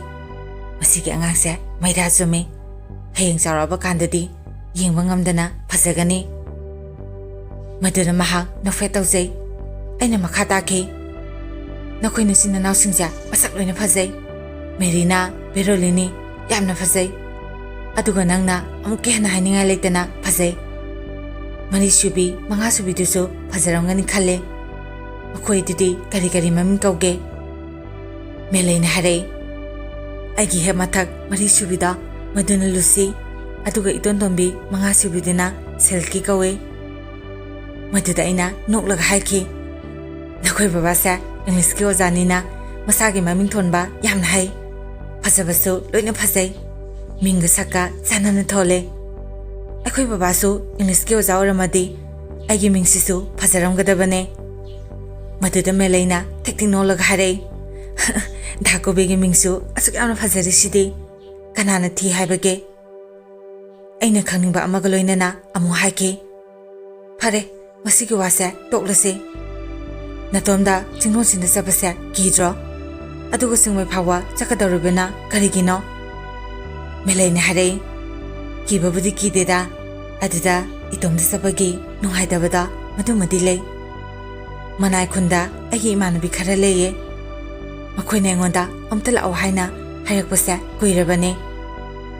"ꯃꯁꯤꯒꯤ ꯑꯉꯥꯡꯁꯦ ꯃꯩꯔꯥ ꯆꯨꯝꯃꯤ꯫ ꯍꯌꯦꯡ ꯆꯥꯎꯔꯛꯑꯕ ꯀꯥꯟꯗꯗꯤ ꯌꯦꯡꯕ ꯉꯝꯗꯅ ꯐꯖꯒꯅꯤ"꯫ ꯃꯗꯨꯅ ꯃꯍꯥꯛ ꯅꯣꯛꯐꯦꯠ ꯇꯧꯖꯩ꯫ ꯑꯩꯅ ꯃꯈꯥ ꯇꯥꯈꯤ, "ꯅꯈꯣꯏ ꯅꯆꯤꯟ ꯅꯅꯥꯎꯁꯤꯡꯁꯦ ꯃꯁꯛ ꯂꯣꯏꯅ ꯐꯖꯩ꯫ ꯃꯦꯔꯤꯅꯥ, ꯕꯦꯔꯣꯂꯤꯅꯤ, ꯌꯥꯝꯅ ꯐꯖꯩ꯫ ꯑꯗꯨꯒ ꯅꯪꯅ ꯑꯃꯨꯛꯀ ꯍꯦꯟꯅ ꯍꯥꯏꯅꯤꯡꯉꯥꯏ ꯂꯩꯇꯅ ꯐꯖꯩ꯫ ꯃꯔꯤꯁꯨꯕꯤ, ꯃꯉꯥꯁꯨꯕꯤꯗꯨꯁꯨ ꯐꯖꯔꯝꯒꯅꯤ ꯈꯜꯂꯦ꯫ ꯃꯈꯣꯏꯗꯨꯗꯤ ꯀꯔꯤ ꯀꯔꯤ ꯃꯃꯤꯡ ꯀꯧꯒꯦ?" ꯃꯦꯂꯩꯅ ꯍꯥꯏꯔꯛꯏ꯫ ꯑꯩꯒꯤ ꯍꯦꯛ ꯃꯊꯛ ꯃꯔꯤꯁꯨꯕꯤꯗꯣ, ꯃꯗꯨꯅ ꯂꯨꯁꯤ, ꯑꯗꯨꯒ ꯏꯇꯣꯟ ꯇꯣꯟꯕꯤ ꯃꯉꯥꯁꯨꯕꯤꯗꯨꯅ ꯁꯤꯜꯀꯤ ꯀꯧꯏ꯫ ꯃꯗꯨꯗ ꯑꯩꯅ ꯅꯣꯛꯂꯒ ꯍꯥꯏꯈꯤ, "ꯅꯈꯣꯏ ꯕꯕꯥꯁꯦ ꯏꯪꯂꯤꯁꯀꯤ ꯑꯣꯖꯥꯅꯤꯅ ꯃꯁꯥꯒꯤ ꯃꯃꯤꯡ ꯊꯣꯟꯕ ꯌꯥꯝꯅ ꯍꯩ꯫ ꯐꯖꯕꯁꯨ ꯂꯣꯏꯅ ꯐꯖꯩ꯫ ꯃꯤꯡꯒ ꯁꯛꯀ ꯆꯥꯟꯅꯅ ꯊꯣꯜꯂꯦ꯫ ꯑꯩꯈꯣꯏ ꯕꯕꯥꯁꯨ ꯏꯪꯂꯤꯁꯀꯤ ꯑꯣꯖꯥ ꯑꯣꯏꯔꯝꯃꯗꯤ ꯑꯩꯒꯤ ꯃꯤꯡꯁꯤꯁꯨ ꯐꯖꯔꯝꯒꯗꯕꯅꯦ"꯫ ꯃꯗꯨꯗ ꯃꯦꯂꯩꯅ ꯊꯦꯛ ꯊꯦꯛ ꯅꯣꯛꯂꯒ ꯍꯥꯏꯔꯛꯏ, "ꯗꯥ ꯀꯣꯕꯦꯒꯤ ꯃꯤꯡꯁꯨ ꯑꯁꯨꯛ ꯌꯥꯝꯅ ꯐꯖꯔꯤꯁꯤꯗꯤ ꯀꯅꯥꯅ ꯊꯤ ꯍꯥꯏꯕꯒꯦ?" ꯑꯩꯅ ꯈꯪꯅꯤꯡꯕ ꯑꯃꯒ ꯂꯣꯏꯅꯅ ꯑꯃꯨꯛ ꯍꯥꯏꯈꯤ, "ꯐꯔꯦ, ꯃꯁꯤꯒꯤ ꯋꯥꯁꯦ ꯇꯣꯛꯂꯁꯤ꯫ ꯅꯇꯣꯝꯗ ꯆꯤꯡꯗꯣꯟꯁꯤꯡꯗ ꯆꯠꯄꯁꯦ ꯀꯤꯗ꯭ꯔꯣ? ꯑꯗꯨꯒ ꯆꯤꯡꯃꯩ ꯐꯥꯎꯕ ꯆꯠꯀꯗꯧꯔꯤꯕꯅ ꯀꯔꯤꯒꯤꯅꯣ?" ꯃꯦꯂꯩꯅ ꯍꯥꯏꯔꯛꯏ, "ꯀꯤꯕꯕꯨꯗꯤ ꯀꯤꯗꯦꯗ꯫ ꯑꯗꯨꯗ ꯏꯇꯣꯝꯇ ꯆꯠꯄꯒꯤ ꯅꯨꯡꯉꯥꯏꯇꯕꯗꯣ ꯃꯗꯨꯃꯗꯤ ꯂꯩ꯫ ꯃꯅꯥꯏ ꯈꯨꯟꯗ ꯑꯩꯒꯤ ꯏꯃꯥꯟꯅꯕꯤ ꯈꯔ ꯂꯩꯌꯦ꯫ ꯃꯈꯣꯏꯅ ꯑꯩꯉꯣꯟꯗ ꯑꯝꯇ ꯂꯥꯛꯑꯣ ꯍꯥꯏꯅ ꯍꯥꯏꯔꯛꯄꯁꯦ ꯀꯨꯏꯔꯕꯅꯦ꯫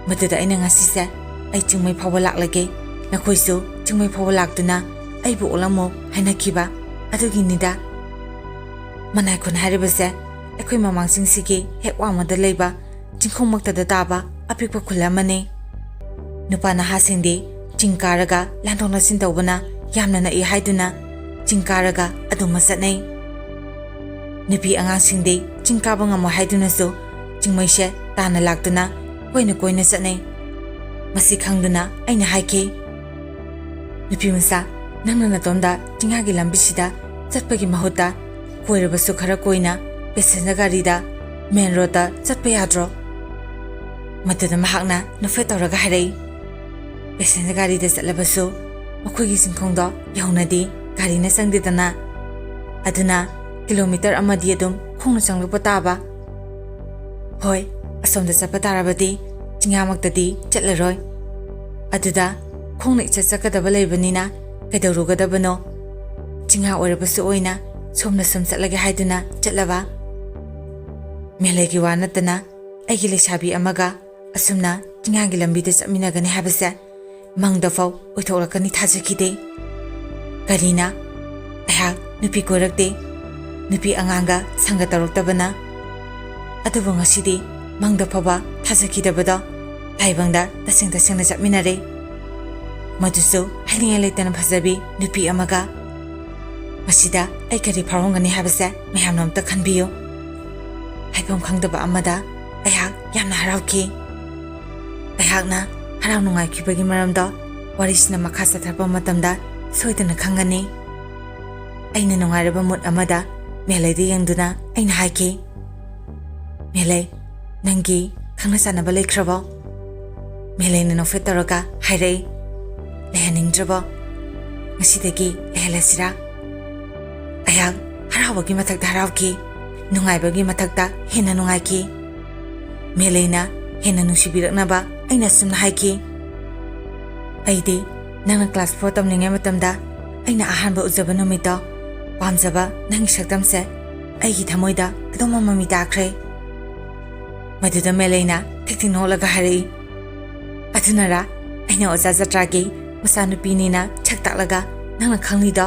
ꯃꯗꯨꯗ ꯑꯩꯅ ꯉꯁꯤꯁꯦ ꯑꯩ ꯆꯤꯡꯃꯩ ꯐꯥꯎꯕ ꯂꯥꯛꯂꯒꯦ, ꯅꯈꯣꯏꯁꯨ ꯆꯤꯡꯃꯩ ꯐꯥꯎꯕ ꯂꯥꯛꯇꯨꯅ ꯑꯩꯕꯨ ꯑꯣꯛꯂꯝꯃꯨ ꯍꯥꯏꯅꯈꯤꯕ ꯑꯗꯨꯒꯤꯅꯤꯗ꯫ ꯃꯅꯥꯏ ꯈꯨꯟ ꯍꯥꯏꯔꯤꯕꯁꯦ ꯑꯩꯈꯣꯏ ꯃꯃꯥꯡ ꯆꯤꯡꯁꯤꯒꯤ ꯍꯦꯛ ꯋꯥꯡꯃꯗ ꯂꯩꯕ ꯆꯤꯡꯈꯣꯡꯃꯛꯇꯗ ꯇꯥꯕ ꯑꯄꯤꯛꯄ ꯈꯨꯜ ꯑꯃꯅꯤ꯫ ꯅꯨꯄꯥ ꯅꯍꯥꯁꯤꯡꯗꯤ ꯆꯤꯡ ꯀꯥꯔꯒ ꯂꯥꯟꯊꯣꯛ ꯂꯥꯟꯁꯤꯟ ꯇꯧꯕꯅ ꯌꯥꯝꯅ ꯅꯛꯏ ꯍꯥꯏꯗꯨꯅ ꯆꯤꯡ ꯀꯥꯔꯒ ꯑꯗꯨꯃ ꯆꯠꯅꯩ꯫ ꯅꯨꯄꯤ ꯑꯉꯥꯡꯁꯤꯡꯗꯤ ꯆꯤꯡ ꯀꯥꯕ ꯉꯝꯃꯣꯏ ꯍꯥꯏꯗꯨꯅꯁꯨ ꯆꯤꯡꯃꯩꯁꯦ ꯇꯥꯟꯅ ꯂꯥꯛꯇꯨꯅ ꯀꯣꯏꯅ ꯀꯣꯏꯅ ꯆꯠꯅꯩ꯫ ꯃꯁꯤ ꯈꯪꯗꯨꯅ ꯑꯩꯅ ꯍꯥꯏꯈꯤ, "ꯅꯨꯄꯤ ꯃꯆꯥ, ꯅꯪꯅ ꯅꯇꯣꯝꯗ ꯆꯤꯡꯌꯥꯒꯤ ꯂꯝꯕꯤꯁꯤꯗ ꯆꯠꯄꯒꯤ ꯃꯍꯨꯠꯇ ꯀꯣꯏꯔꯕꯁꯨ ꯈꯔ ꯀꯣꯏꯅ ꯄꯦꯁꯦꯟꯖꯔ ꯒꯥꯔꯤꯗ ꯃꯦꯟ ꯔꯣꯗꯇ ꯆꯠꯄ ꯌꯥꯗ꯭ꯔꯣ?" ꯃꯗꯨꯗ ꯃꯍꯥꯛꯅ ꯅꯣꯛꯐꯦꯠ ꯇꯧꯔꯒ ꯍꯥꯏꯔꯛꯏ, ꯄꯦꯁꯦꯟꯖꯔ ꯒꯥꯔꯤꯗ ꯆꯠꯂꯕꯁꯨ ꯃꯈꯣꯏꯒꯤ ꯆꯤꯡꯈꯣꯡꯗꯣ ꯌꯧꯅꯗꯤ ꯒꯥꯔꯤꯅ ꯆꯪꯗꯦꯗꯅ꯫ ꯑꯗꯨꯅ ꯀꯤꯂꯣꯃꯤꯇꯔ ꯑꯃꯗꯤ ꯑꯗꯨꯝ ꯈꯣꯡꯅ ꯆꯪꯂꯛꯄ ꯇꯥꯕ꯫ ꯍꯣꯏ, ꯑꯁꯣꯝꯗ ꯆꯠꯄ ꯇꯥꯔꯕꯗꯤ ꯆꯤꯡꯌꯥꯃꯛꯇꯗꯤ ꯆꯠꯂꯔꯣꯏ꯫ ꯑꯗꯨꯗ ꯈꯣꯡꯅ ꯏꯆꯠ ꯆꯠꯀꯗꯕ ꯂꯩꯕꯅꯤꯅ ꯀꯩꯗꯧꯔꯨꯒꯗꯕꯅꯣ? ꯆꯤꯡꯌꯥ ꯑꯣꯏꯔꯕꯁꯨ ꯑꯣꯏꯅ ꯁꯣꯝꯅ ꯁꯨꯝ ꯆꯠꯂꯒꯦ ꯍꯥꯏꯗꯨꯅ ꯆꯠꯂꯕ꯫ ꯃꯦꯂꯩꯒꯤ ꯋꯥ ꯅꯠꯇꯅ ꯑꯩꯒꯤ ꯂꯩꯁꯥꯕꯤ ꯑꯃꯒ ꯑꯁꯨꯝꯅ ꯆꯤꯡꯌꯥꯒꯤ ꯂꯝꯕꯤꯗ ꯆꯠꯃꯤꯟꯅꯒꯅꯤ ꯍꯥꯏꯕꯁꯦ ꯃꯪꯗꯐꯥꯎ ꯑꯣꯏꯊꯣꯛꯂꯛꯀꯅꯤ ꯊꯥꯖꯈꯤꯗꯦ꯫ ꯀꯔꯤꯅ? ꯑꯩꯍꯥꯛ ꯅꯨꯄꯤ ꯀꯣꯏꯔꯛꯇꯦ꯫ ꯅꯨꯄꯤ ꯑꯉꯥꯡꯒ ꯁꯪꯒ ꯇꯧꯔꯛꯇꯕꯅ꯫ ꯑꯗꯨꯕꯨ ꯉꯁꯤꯗꯤ ꯃꯪꯗ ꯐꯥꯎꯕ ꯊꯥꯖꯈꯤꯗꯕꯗꯣ ꯇꯥꯏꯕꯪꯗ ꯇꯁꯦꯡ ꯇꯁꯦꯡꯅ ꯆꯠꯃꯤꯟꯅꯔꯦ꯫ ꯃꯗꯨꯁꯨ ꯍꯥꯏꯅꯤꯡꯉꯥꯏ ꯂꯩꯇꯅ ꯐꯖꯕꯤ ꯅꯨꯄꯤ ꯑꯃꯒ꯫ ꯃꯁꯤꯗ ꯑꯩ ꯀꯔꯤ ꯐꯥꯎꯔꯝꯒꯅꯤ ꯍꯥꯏꯕꯁꯦ ꯃꯌꯥꯝꯅ ꯑꯝꯇ ꯈꯟꯕꯤꯌꯨ꯫ ꯍꯥꯏꯐꯝ ꯈꯪꯗꯕ ꯑꯃꯗ ꯑꯩꯍꯥꯛ ꯌꯥꯝꯅ ꯍꯔꯥꯎꯈꯤ꯫ ꯑꯩꯍꯥꯛꯅ ꯍꯔꯥꯎ ꯅꯨꯡꯉꯥꯏꯈꯤꯕꯒꯤ ꯃꯔꯝꯗꯣ ꯋꯥꯔꯤꯁꯤꯅ ꯃꯈꯥ ꯆꯠꯊꯔꯛꯄ ꯃꯇꯝꯗ ꯁꯣꯏꯗꯅ ꯈꯪꯒꯅꯤ꯫ ꯑꯩꯅ ꯅꯨꯡꯉꯥꯏꯔꯕ ꯃꯨꯠ ꯑꯃꯗ ꯃꯦꯂꯩꯗ ꯌꯦꯡꯗꯨꯅ ꯑꯩꯅ ꯍꯥꯏꯈꯤ, "ꯃꯦꯂꯩ, ꯅꯪꯒꯤ ꯈꯪꯅ ꯆꯥꯟꯅꯕ ꯂꯩꯈ꯭ꯔꯕꯣ?" ꯃꯦꯂꯩꯅ ꯅꯣꯛꯐꯦꯠ ꯇꯧꯔꯒ ꯍꯥꯏꯔꯛꯏ, "ꯂꯩꯍꯟꯅꯤꯡꯗ꯭ꯔꯕꯣ? ꯉꯁꯤꯗꯒꯤ ꯂꯩꯍꯜꯂꯁꯤꯔꯥ?" ꯑꯩꯍꯥꯛ ꯍꯔꯥꯎꯕꯒꯤ ꯃꯊꯛꯇ ꯍꯔꯥꯎꯈꯤ, ꯅꯨꯡꯉꯥꯏꯕꯒꯤ ꯃꯊꯛꯇ ꯍꯦꯟꯅ ꯅꯨꯡꯉꯥꯏꯈꯤ꯫ ꯃꯦꯂꯩꯅ ꯍꯦꯟꯅ ꯅꯨꯡꯁꯤꯕꯤꯔꯛꯅꯕ ꯑꯩꯅ ꯑꯁꯨꯝꯅ ꯍꯥꯏꯈꯤ, "ꯑꯩꯗꯤ ꯅꯪꯅ ꯀ꯭ꯂꯥꯁ ꯐꯣꯔ ꯇꯝꯂꯤꯉꯩ ꯃꯇꯝꯗ ꯑꯩꯅ ꯑꯍꯥꯟꯕ ꯎꯖꯕ ꯅꯨꯃꯤꯠꯇꯣ ꯄꯥꯝꯖꯕ ꯅꯪꯒꯤ ꯁꯛꯇꯝꯁꯦ ꯑꯩꯒꯤ ꯊꯃꯣꯏꯗ ꯑꯗꯨꯝ ꯑꯃꯃꯤ ꯇꯥꯈ꯭ꯔꯦ꯫" ꯃꯗꯨꯗ ꯃꯦꯂꯩꯅ ꯊꯤꯛ ꯊꯤꯛ ꯅꯣꯛꯂꯒ ꯍꯥꯏꯔꯛꯏ, "ꯑꯗꯨꯅꯔꯥ ꯑꯩꯅ ꯑꯣꯖꯥ ꯖꯇ꯭ꯔꯥꯒꯤ ꯃꯆꯥꯅꯨꯄꯤꯅꯤꯅ ꯁꯛ ꯇꯥꯛꯂꯒ ꯅꯪꯅ ꯈꯪꯂꯤꯗꯣ?"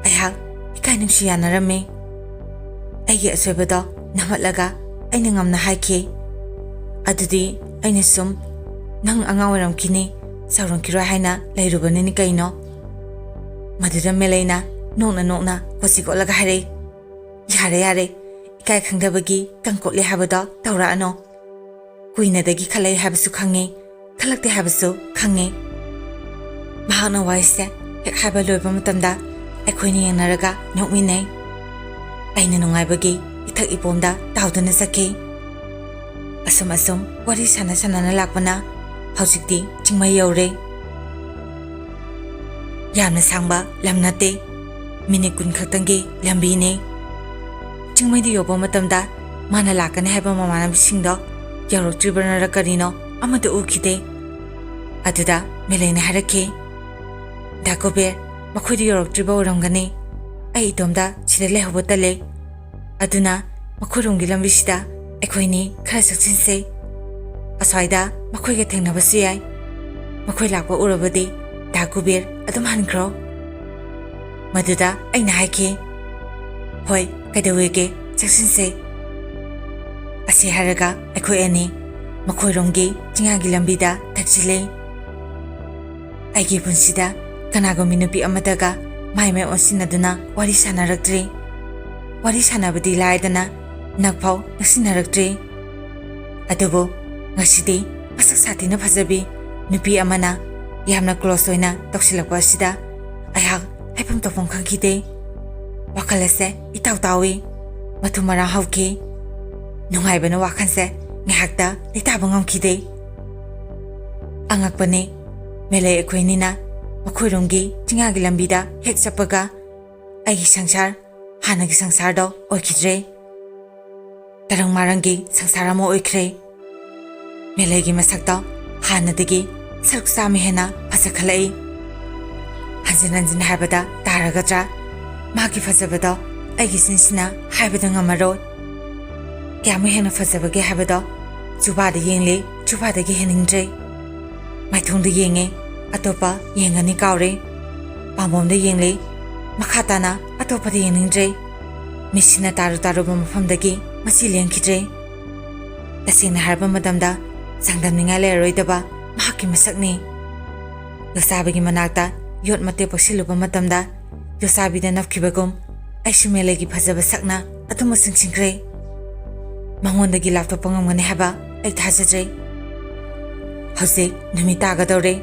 ꯑꯩꯍꯥꯛ ꯏꯀꯥꯏ ꯅꯨꯡꯁꯤ ꯌꯥꯅꯔꯝꯃꯤ꯫ ꯑꯩꯒꯤ ꯑꯁꯣꯏꯕꯗꯣ ꯅꯝꯍꯠꯂꯒ ꯑꯩꯅ ꯉꯝꯅ ꯍꯥꯏꯈꯤ, "ꯑꯗꯨꯗꯤ ꯑꯩꯅ ꯁꯨꯝ ꯅꯪ ꯑꯉꯥꯡ ꯑꯣꯏꯔꯝꯈꯤꯅꯤ, ꯆꯥꯎꯔꯝꯈꯤꯔꯣꯏ ꯍꯥꯏꯅ ꯂꯩꯔꯨꯕꯅꯤꯅꯤ ꯀꯩꯅꯣ?" ꯃꯗꯨꯗ ꯃꯦꯂꯩꯅ ꯅꯣꯛꯅ ꯅꯣꯛꯅ ꯀꯣꯆꯤ ꯀꯣꯠꯂꯒ ꯍꯥꯏꯔꯛꯏ, "ꯌꯥꯔꯦ, ꯌꯥꯔꯦ, ꯏꯀꯥꯏ ꯈꯪꯗꯕꯒꯤ ꯀꯪꯀꯣꯠꯂꯦ ꯍꯥꯏꯕꯗꯣ ꯇꯧꯔꯛꯑꯅꯨ꯫ ꯀꯨꯏꯅꯗꯒꯤ ꯈꯜꯂꯛꯏ ꯍꯥꯏꯕꯁꯨ ꯈꯪꯉꯤ, ꯈꯜꯂꯛꯇꯦ ꯍꯥꯏꯕꯁꯨ ꯈꯪꯉꯤ꯫" ꯃꯍꯥꯛꯅ ꯋꯥꯔꯤꯁꯦ ꯍꯦꯛ ꯍꯥꯏꯕ ꯂꯣꯏꯕ ꯃꯇꯝꯗ ꯑꯩꯈꯣꯏꯅ ꯌꯦꯡꯅꯔꯒ ꯅꯣꯛꯃꯤꯟꯅꯩ꯫ ꯑꯩꯅ ꯅꯨꯡꯉꯥꯏꯕꯒꯤ ꯏꯊꯛ ꯏꯄꯣꯝꯗ ꯇꯥꯎꯗꯨꯅ ꯆꯠꯈꯤ꯫ ꯑꯁꯨꯝ ꯑꯁꯨꯝ ꯋꯥꯔꯤ ꯁꯥꯟꯅ ꯁꯥꯟꯅꯅ ꯂꯥꯛꯄꯅ ꯍꯧꯖꯤꯛꯇꯤ ꯆꯤꯡꯃꯩ ꯌꯧꯔꯦ꯫ ꯌꯥꯝꯅ ꯁꯥꯡꯕ ꯂꯝ ꯅꯠꯇꯦ, ꯃꯤꯅꯤꯠ ꯀꯨꯟ ꯈꯛꯇꯪꯒꯤ ꯂꯝꯕꯤꯅꯤ꯫ ꯆꯤꯡꯃꯩꯗꯨ ꯌꯧꯕ ꯃꯇꯝꯗ ꯃꯥꯅ ꯂꯥꯛꯀꯅꯤ ꯍꯥꯏꯕ ꯃꯃꯥꯟꯅꯕꯁꯤꯡꯗꯣ ꯌꯧꯔꯛꯇ꯭ꯔꯤꯕꯅꯔ ꯀꯔꯤꯅꯣ ꯑꯃꯠꯇ ꯎꯈꯤꯗꯦ꯫ ꯑꯗꯨꯗ ꯃꯦꯂꯩꯅ ꯍꯥꯏꯔꯛꯈꯤ, "ꯗꯥ ꯀꯨꯕꯦꯔ, ꯃꯈꯣꯏꯗꯨ ꯌꯧꯔꯛꯇ꯭ꯔꯤꯕ ꯑꯣꯏꯔꯝꯒꯅꯤ꯫ ꯑꯩ ꯏꯇꯣꯝꯗ ꯁꯤꯗ ꯂꯩꯍꯧꯕ ꯇꯜꯂꯦ꯫ ꯑꯗꯨꯅ ꯃꯈꯣꯏꯔꯣꯝꯒꯤ ꯂꯝꯕꯤꯁꯤꯗ ꯑꯩꯈꯣꯏꯅꯤ ꯈꯔ ꯆꯠꯁꯤꯟꯁꯦ꯫ ꯑꯁ꯭ꯋꯥꯏꯗ ꯃꯈꯣꯏꯒ ꯊꯦꯡꯅꯕꯁꯨ ꯌꯥꯏ꯫ ꯃꯈꯣꯏ ꯂꯥꯛꯄ ꯎꯔꯕꯗꯤ ꯗꯥ ꯀꯨꯕꯦꯔ ꯑꯗꯨꯝ ꯍꯟꯈ꯭ꯔꯣ꯫" ꯃꯗꯨꯗ ꯑꯩꯅ ꯍꯥꯏꯈꯤ, "ꯍꯣꯏ, ꯀꯩꯗꯧꯋꯦꯒꯦ, ꯆꯠꯁꯤꯟꯁꯦ꯫" ꯑꯁꯤ ꯍꯥꯏꯔꯒ ꯑꯩꯈꯣꯏ ꯑꯅꯤ ꯃꯈꯣꯏꯔꯣꯝꯒꯤ ꯆꯤꯡꯌꯥꯒꯤ ꯂꯝꯕꯤꯗ ꯊꯛꯆꯤꯜꯂꯦ꯫ ꯑꯩꯒꯤ ꯄꯨꯟꯁꯤꯗ ꯀꯅꯥꯒꯨꯝꯕꯤ ꯅꯨꯄꯤ ꯑꯃꯠꯇꯒ ꯃꯥꯏ ꯃꯥꯏ ꯑꯣꯟꯁꯤꯟꯅꯗꯨꯅ ꯋꯥꯔꯤ ꯁꯥꯟꯅꯔꯛꯇ꯭ꯔꯤ꯫ ꯋꯥꯔꯤ ꯁꯥꯟꯅꯕꯗꯤ ꯂꯥꯏꯗꯅ ꯅꯛꯐꯥꯎ ꯅꯛꯁꯤꯟꯅꯔꯛꯇ꯭ꯔꯤ꯫ ꯑꯗꯨꯕꯨ ꯉꯁꯤꯗꯤ ꯃꯁꯛ ꯁꯥꯊꯤꯅ ꯐꯖꯕꯤ ꯅꯨꯄꯤ ꯑꯃꯅ ꯌꯥꯝꯅ close ꯑꯣꯏꯅ ꯇꯧꯁꯤꯜꯂꯛꯄ ꯑꯁꯤꯗ ꯑꯩꯍꯥꯛ ꯍꯥꯏꯐꯝ ꯇꯧꯐꯝ ꯈꯪꯈꯤꯗꯦ꯫ ꯋꯥꯈꯜ ꯑꯁꯦ ꯏꯇꯥꯎ ꯇꯥꯎꯏ꯫ ꯃꯊꯨꯝ ꯃꯔꯥꯡ ꯍꯧꯈꯤ꯫ ꯅꯨꯡꯉꯥꯏꯕꯅ ꯋꯥꯈꯜꯁꯦ ꯉꯥꯏꯍꯥꯛꯇ ꯂꯩꯇꯥꯕ ꯉꯝꯈꯤꯗꯦ꯫ ꯑꯉꯛꯄꯅꯤ, ꯃꯦꯂꯩ ꯑꯩꯈꯣꯏꯅꯤꯅ ꯃꯈꯣꯏꯔꯣꯝꯒꯤ ꯆꯤꯡꯌꯥꯒꯤ ꯂꯝꯕꯤꯗ ꯍꯦꯛ ꯆꯠꯄꯒ ꯑꯩꯒꯤ ꯁꯪꯁꯥꯔ, ꯍꯥꯟꯅꯒꯤ ꯁꯪꯁꯥꯔꯗꯣ ꯑꯣꯏꯈꯤꯗ꯭ꯔꯦ꯫ ꯇꯔꯪ ꯃꯥꯔꯪꯒꯤ ꯁꯪꯁꯥꯔ ꯑꯃ ꯑꯣꯏꯈ꯭ꯔꯦ꯫ ꯃꯦꯂꯩꯒꯤ ꯃꯁꯛꯇꯣ ꯍꯥꯟꯅꯗꯒꯤ ꯁꯔꯨꯛ ꯆꯥꯝꯃ ꯍꯦꯟꯅ ꯐꯖꯈꯠꯂꯛꯏ꯫ ꯍꯟꯖꯤꯟ ꯍꯟꯖꯤꯟ ꯍꯥꯏꯕꯗ ꯇꯥꯔꯒꯗ꯭ꯔꯥ? ꯃꯥꯒꯤ ꯐꯖꯕꯗꯣ ꯑꯩꯒꯤ ꯆꯤꯟꯁꯤꯅ ꯍꯥꯏꯕꯗ ꯉꯝꯃꯔꯣꯏ꯫ ꯀꯌꯥꯃꯨꯛ ꯍꯦꯟꯅ ꯐꯖꯕꯒꯦ ꯍꯥꯏꯕꯗꯣ ꯆꯨꯕꯥꯗ ꯌꯦꯡꯂꯤ, ꯆꯨꯕꯥꯗꯒꯤ ꯍꯦꯟꯅꯤꯡꯗ꯭ꯔꯦ꯫ ꯃꯥꯏꯊꯣꯡꯗ ꯌꯦꯡꯉꯦ, ꯑꯇꯣꯞꯄ ꯌꯦꯡꯒꯅꯤ ꯀꯥꯎꯔꯦ꯫ ꯄꯥꯝꯕꯣꯝꯗ ꯌꯦꯡꯂꯦ, ꯃꯈꯥ ꯇꯥꯅ ꯑꯇꯣꯞꯄꯗ ꯌꯦꯡꯅꯤꯡꯗ꯭ꯔꯦ꯫ ꯃꯤꯠꯁꯤꯅ ꯇꯥꯔꯨ ꯇꯥꯔꯨꯕ ꯃꯐꯝꯗꯒꯤ ꯃꯁꯤ ꯂꯦꯡꯈꯤꯗ꯭ꯔꯦ꯫ ꯇꯁꯦꯡꯅ ꯍꯥꯏꯔꯕ ꯃꯇꯝꯗ, ꯆꯥꯡꯗꯝꯅꯤꯡꯉꯥꯏ ꯂꯩꯔꯔꯣꯏꯗꯕ ꯃꯍꯥꯛꯀꯤ ꯃꯁꯛꯅꯤ꯫ ꯌꯣꯠꯆꯥꯕꯤꯒꯤ ꯃꯅꯥꯛꯇ ꯌꯣꯠ ꯃꯇꯦꯛ ꯄꯛꯁꯤꯜꯂꯨꯕ ꯃꯇꯝꯗ, ꯌꯣꯠꯆꯥꯕꯤꯗ ꯅꯞꯈꯤꯕꯒꯨꯝ ꯑꯩꯁꯨ ꯃꯦꯂꯩꯒꯤ ꯐꯖꯕ ꯁꯛꯅ ꯑꯗꯨꯃꯛ ꯆꯤꯡꯁꯤꯟꯈ꯭ꯔꯦ꯫ ꯃꯉꯣꯟꯗꯒꯤ ꯂꯥꯞꯊꯣꯛꯄ ꯉꯝꯒꯅꯤ ꯍꯥꯏꯕ ꯑꯩ ꯊꯥꯖꯗ꯭ꯔꯦ꯫ ꯍꯧꯖꯤꯛ ꯅꯨꯃꯤꯠ ꯇꯥꯒꯗꯧꯔꯦ꯫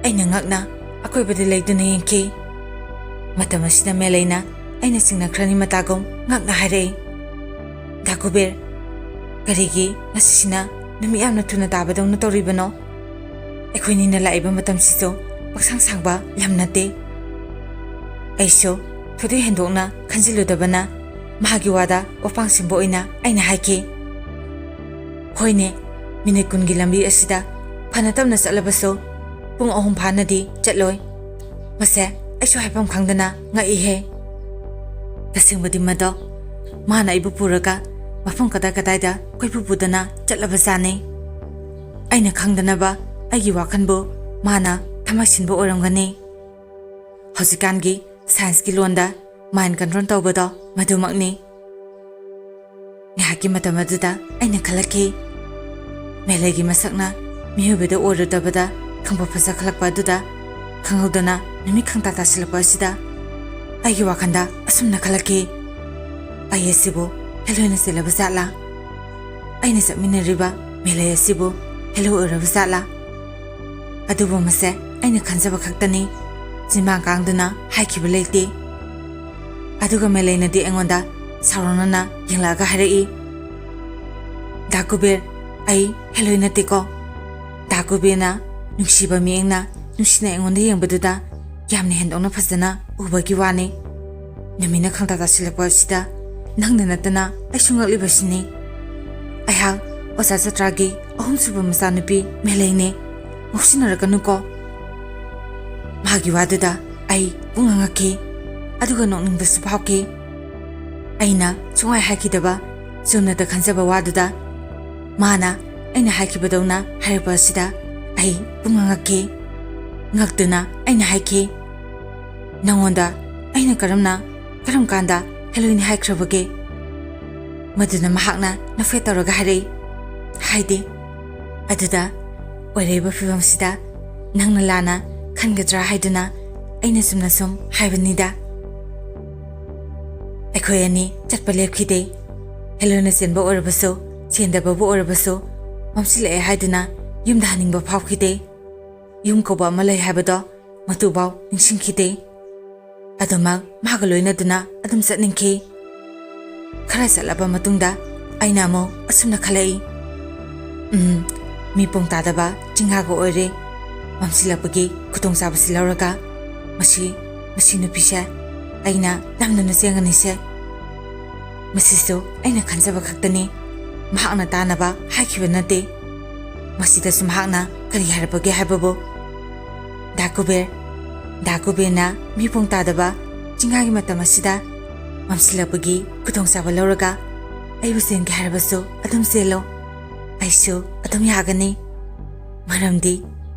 ꯑꯩꯅ ꯉꯛꯅ ꯑꯀꯣꯏꯕꯗ ꯂꯩꯗꯨꯅ ꯌꯦꯡꯈꯤ꯫ ꯃꯇꯝ ꯑꯁꯤꯗ ꯃꯦꯂꯩꯅ ꯑꯩꯅ ꯆꯤꯡꯅꯈ꯭ꯔꯅꯤ ꯃꯇꯥꯒꯨꯝ ꯉꯛꯅ ꯍꯥꯏꯔꯛꯏ, "ꯗꯥ ꯀꯨꯕꯦꯔ, ꯀꯔꯤꯒꯤ ꯉꯁꯤꯁꯤꯅ ꯅꯨꯃꯤꯠ ꯌꯥꯝꯅ ꯊꯨꯅ ꯇꯥꯕꯗꯧꯅ ꯇꯧꯔꯤꯕꯅꯣ?" ꯑꯩꯈꯣꯏꯅꯤꯅ ꯂꯥꯛꯏꯕ ꯃꯇꯝꯁꯤꯁꯨ ꯄꯥꯛꯁꯥꯡ ꯁꯥꯡꯕ ꯂꯝ ꯅꯠꯇꯦ꯫ ꯑꯩꯁꯨ ꯊꯣꯏꯗꯣꯛ ꯍꯦꯟꯗꯣꯛꯅ ꯈꯟꯖꯤꯜꯂꯨꯗꯕꯅ ꯃꯍꯥꯛꯀꯤ ꯋꯥꯗ ꯋꯥꯄꯥꯡ ꯁꯤꯟꯕ ꯑꯣꯏꯅ ꯑꯩꯅ ꯍꯥꯏꯈꯤ, "ꯍꯣꯏꯅꯦ, ꯃꯤꯅꯤꯠ ꯀꯨꯟꯒꯤ ꯂꯝꯕꯤ ꯑꯁꯤꯗ ꯐꯅ ꯇꯞꯅ ꯆꯠꯂꯕꯁꯨ ꯄꯨꯡ ꯑꯍꯨꯝ ꯐꯥꯅꯗꯤ ꯆꯠꯂꯣꯏ꯫ ꯃꯁꯦ ꯑꯩꯁꯨ ꯍꯥꯏꯐꯝ ꯈꯪꯗꯅ ꯉꯛꯏꯍꯦ꯫ ꯇꯁꯦꯡꯕꯗꯤ ꯃꯗꯣ ꯃꯥꯅ ꯑꯩꯕꯨ ꯄꯨꯔꯒ ꯃꯐꯝ ꯀꯗꯥꯏ ꯀꯗꯥꯏꯗ ꯀꯣꯏꯄꯨ ꯄꯨꯗꯅ ꯆꯠꯂꯕꯖꯥꯠꯅꯤ꯫ ꯑꯩꯅ ꯈꯪꯗꯅꯕ ꯑꯩꯒꯤ ꯋꯥꯈꯜꯕꯨ ꯃꯥꯅ ꯊꯃꯥꯏꯁꯤꯟꯕ ꯑꯣꯏꯔꯝꯒꯅꯤ꯫ ꯍꯧꯖꯤꯛꯀꯥꯟꯒꯤ ꯁꯥꯏꯟꯁꯀꯤ ꯂꯣꯟꯗ ꯃꯥꯏꯟ ꯀꯟꯇ꯭ꯔꯣꯜ ꯇꯧꯕꯗꯣ ꯃꯗꯨꯃꯛꯅꯤ꯫" ꯉꯥꯏꯍꯥꯛꯀꯤ ꯃꯇꯝ ꯑꯗꯨꯗ ꯑꯩꯅ ꯈꯜꯂꯛꯈꯤ, ꯃꯦꯂꯩꯒꯤ ꯃꯁꯛꯅ ꯃꯤꯑꯣꯏꯕꯗ ꯑꯣꯏꯔꯨꯗꯕꯗ ꯈꯪꯕ ꯐꯖꯈꯠꯂꯛꯄ ꯑꯗꯨꯗ ꯈꯪꯍꯧꯗꯅ ꯅꯨꯃꯤꯠ ꯈꯪꯇꯥ ꯇꯥꯁꯤꯜꯂꯛꯄ ꯑꯁꯤꯗ ꯑꯩꯒꯤ ꯋꯥꯈꯜꯗ ꯑꯁꯨꯝꯅ ꯈꯜꯂꯛꯈꯤ, "ꯑꯩ ꯑꯁꯤꯕꯨ ꯍꯦꯂꯣꯏꯅ ꯆꯦꯜꯂꯕ ꯖꯥꯠꯂꯥ? ꯑꯩꯅ ꯆꯠꯃꯤꯟꯅꯔꯤꯕ ꯃꯦꯂꯩ ꯑꯁꯤꯕꯨ ꯍꯦꯂꯣꯏ ꯑꯣꯏꯔꯕ ꯖꯥꯠꯂꯥ?" ꯑꯗꯨꯕꯨ ꯃꯁꯦ ꯑꯩꯅ ꯈꯟꯖꯕ ꯈꯛꯇꯅꯤ꯫ ꯆꯤꯟꯕꯥꯡ ꯀꯥꯡꯗꯨꯅ ꯍꯥꯏꯈꯤꯕ ꯂꯩꯇꯦ꯫ ꯑꯗꯨꯒ ꯃꯦꯂꯩꯅꯗꯤ ꯑꯩꯉꯣꯟꯗ ꯁꯥꯎꯔꯣꯡꯅꯅ ꯌꯦꯡꯂꯛꯑꯒ ꯍꯥꯏꯔꯛꯏ, "ꯗꯥ ꯀꯨꯕꯦꯔ, ꯑꯩ ꯍꯦꯂꯣꯏ ꯅꯠꯇꯦꯀꯣ꯫" ꯗꯥ ꯀꯨꯕꯦꯔꯅ ꯅꯨꯡꯁꯤꯕ ꯃꯤꯠꯌꯦꯡꯅ ꯅꯨꯡꯁꯤꯅ ꯑꯩꯉꯣꯟꯗ ꯌꯦꯡꯕꯗꯨꯗ ꯌꯥꯝꯅ ꯍꯦꯟꯗꯣꯛꯅ ꯐꯖꯅ ꯎꯕꯒꯤ ꯋꯥꯅꯤ꯫ ꯅꯨꯃꯤꯠꯅ ꯈꯪꯇꯥ ꯇꯥꯁꯤꯜꯂꯛꯄ ꯑꯁꯤꯗ ꯅꯪꯗ ꯅꯠꯇꯅ ꯑꯩꯁꯨ ꯉꯛꯂꯤꯕꯁꯤꯅꯤ꯫ ꯑꯩꯍꯥꯛ ꯑꯣꯖꯥ ꯆꯇ꯭ꯔꯥꯒꯤ ꯑꯍꯨꯝꯁꯨꯕ ꯃꯆꯥꯅꯨꯄꯤ ꯃꯦꯂꯩꯅꯦ꯫ ꯉꯥꯎꯁꯤꯟꯅꯔꯛꯀꯅꯨꯀꯣ꯫ ꯃꯥꯒꯤ ꯋꯥꯗꯨꯗ ꯑꯩ ꯄꯨꯡꯉꯥꯡ ꯉꯛꯈꯤ, ꯑꯗꯨꯒ ꯅꯣꯛꯅꯤꯡꯕꯁꯨ ꯐꯥꯎꯈꯤ꯫ ꯑꯩꯅ ꯁꯨꯡꯍꯥꯏ ꯍꯥꯏꯈꯤꯗꯕ, ꯆꯨꯝꯅꯇ ꯈꯟꯖꯕ ꯋꯥꯗꯨꯗ ꯃꯥꯅ ꯑꯩꯅ ꯍꯥꯏꯈꯤꯕꯗꯧꯅ ꯍꯥꯏꯔꯛꯄ ꯑꯁꯤꯗ ꯑꯩ ꯄꯨꯡꯉꯥꯡ ꯉꯛꯈꯤ꯫ ꯉꯛꯇꯨꯅ ꯑꯩꯅ ꯍꯥꯏꯈꯤ, "ꯅꯉꯣꯟꯗ ꯑꯩꯅ ꯀꯔꯝꯅ, ꯀꯔꯝ ꯀꯥꯟꯗ ꯍꯦꯂꯣꯏꯅꯤ ꯍꯥꯏꯈ꯭ꯔꯕꯒꯦ?" ꯃꯗꯨꯅ ꯃꯍꯥꯛꯅ ꯅꯣꯛꯐꯦꯠ ꯇꯧꯔꯒ ꯍꯥꯏꯔꯛꯏ, "ꯍꯥꯏꯗꯦ꯫" ꯑꯗꯨꯗ ꯑꯣꯏꯔꯛꯏꯕ ꯐꯤꯕꯝꯁꯤꯗ ꯅꯪꯅ ꯂꯥꯟꯅ ꯈꯟꯒꯗ꯭ꯔꯥ ꯍꯥꯏꯗꯨꯅ ꯑꯩꯅ ꯆꯨꯝꯅ ꯁꯨꯝ ꯍꯥꯏꯕꯅꯤꯗ꯫ ꯑꯩꯈꯣꯏ ꯑꯅꯤ ꯆꯠꯄ ꯂꯦꯞꯈꯤꯗꯦ꯫ ꯍꯦꯂꯣꯏꯅ ꯆꯦꯟꯕ ꯑꯣꯏꯔꯕꯁꯨ, ꯆꯦꯟꯗꯕꯕꯨ ꯑꯣꯏꯔꯕꯁꯨ, ꯃꯝꯁꯤꯜꯂꯛꯑꯦ ꯍꯥꯏꯗꯨꯅ ꯌꯨꯝꯗ ꯍꯟꯅꯤꯡꯕ ꯐꯥꯎꯈꯤꯗꯦ꯫ ꯌꯨꯝ ꯀꯧꯕ ꯑꯃ ꯂꯩ ꯍꯥꯏꯕꯗꯣ ꯃꯗꯨꯐꯥꯎ ꯅꯤꯡꯁꯤꯡꯈꯤꯗꯦ꯫ ꯑꯗꯨꯃꯛ ꯃꯥꯒ ꯂꯣꯏꯅꯗꯨꯅ ꯑꯗꯨꯝ ꯆꯠꯅꯤꯡꯈꯤ꯫ ꯈꯔ ꯆꯠꯂꯕ ꯃꯇꯨꯡꯗ ꯑꯩꯅ ꯑꯃꯨꯛ ꯑꯁꯨꯝꯅ ꯈꯜꯂꯛꯏ, "ꯎꯝ, ꯃꯤ ꯄꯨꯡ ꯇꯥꯗꯕ ꯆꯤꯡꯉꯥꯒ ꯑꯣꯏꯔꯦ꯫ ꯃꯝꯁꯤꯜꯂꯛꯄꯒꯤ ꯈꯨꯗꯣꯡꯆꯥꯕꯁꯤ ꯂꯧꯔꯒ, ꯃꯁꯤ, ꯃꯁꯤ ꯅꯨꯄꯤꯁꯦ ꯑꯩꯅ ꯅꯝꯗꯨꯅ ꯆꯦꯟꯒꯅꯤꯁꯦ꯫ ꯃꯁꯤꯁꯨ ꯑꯩꯅ ꯈꯟꯖꯕ ꯈꯛꯇꯅꯤ꯫ ꯃꯍꯥꯛꯅ ꯇꯥꯅꯕ ꯍꯥꯏꯈꯤꯕ ꯅꯠꯇꯦ꯫ ꯃꯁꯤꯗꯁꯨ ꯃꯍꯥꯛꯅ ꯀꯔꯤ ꯍꯥꯏꯔꯕꯒꯦ ꯍꯥꯏꯕꯕꯨ, "ꯗꯥ ꯀꯨꯕꯦꯔ, ꯗꯥ ꯀꯨꯕꯦꯔꯅ ꯃꯤ ꯄꯨꯡ ꯇꯥꯗꯕ ꯆꯤꯡꯌꯥꯒꯤ ꯃꯇꯝ ꯑꯁꯤꯗ ꯃꯝꯁꯤꯜꯂꯛꯄꯒꯤ ꯈꯨꯗꯣꯡꯆꯥꯕ ꯂꯧꯔꯒ ꯑꯩꯕꯨ ꯆꯦꯟꯒꯦ ꯍꯥꯏꯔꯕꯁꯨ ꯑꯗꯨꯝ ꯆꯦꯜꯂꯣ꯫ ꯑꯩꯁꯨ ꯑꯗꯨꯝ ꯌꯥꯒꯅꯤ꯫ ꯃꯔꯝꯗꯤ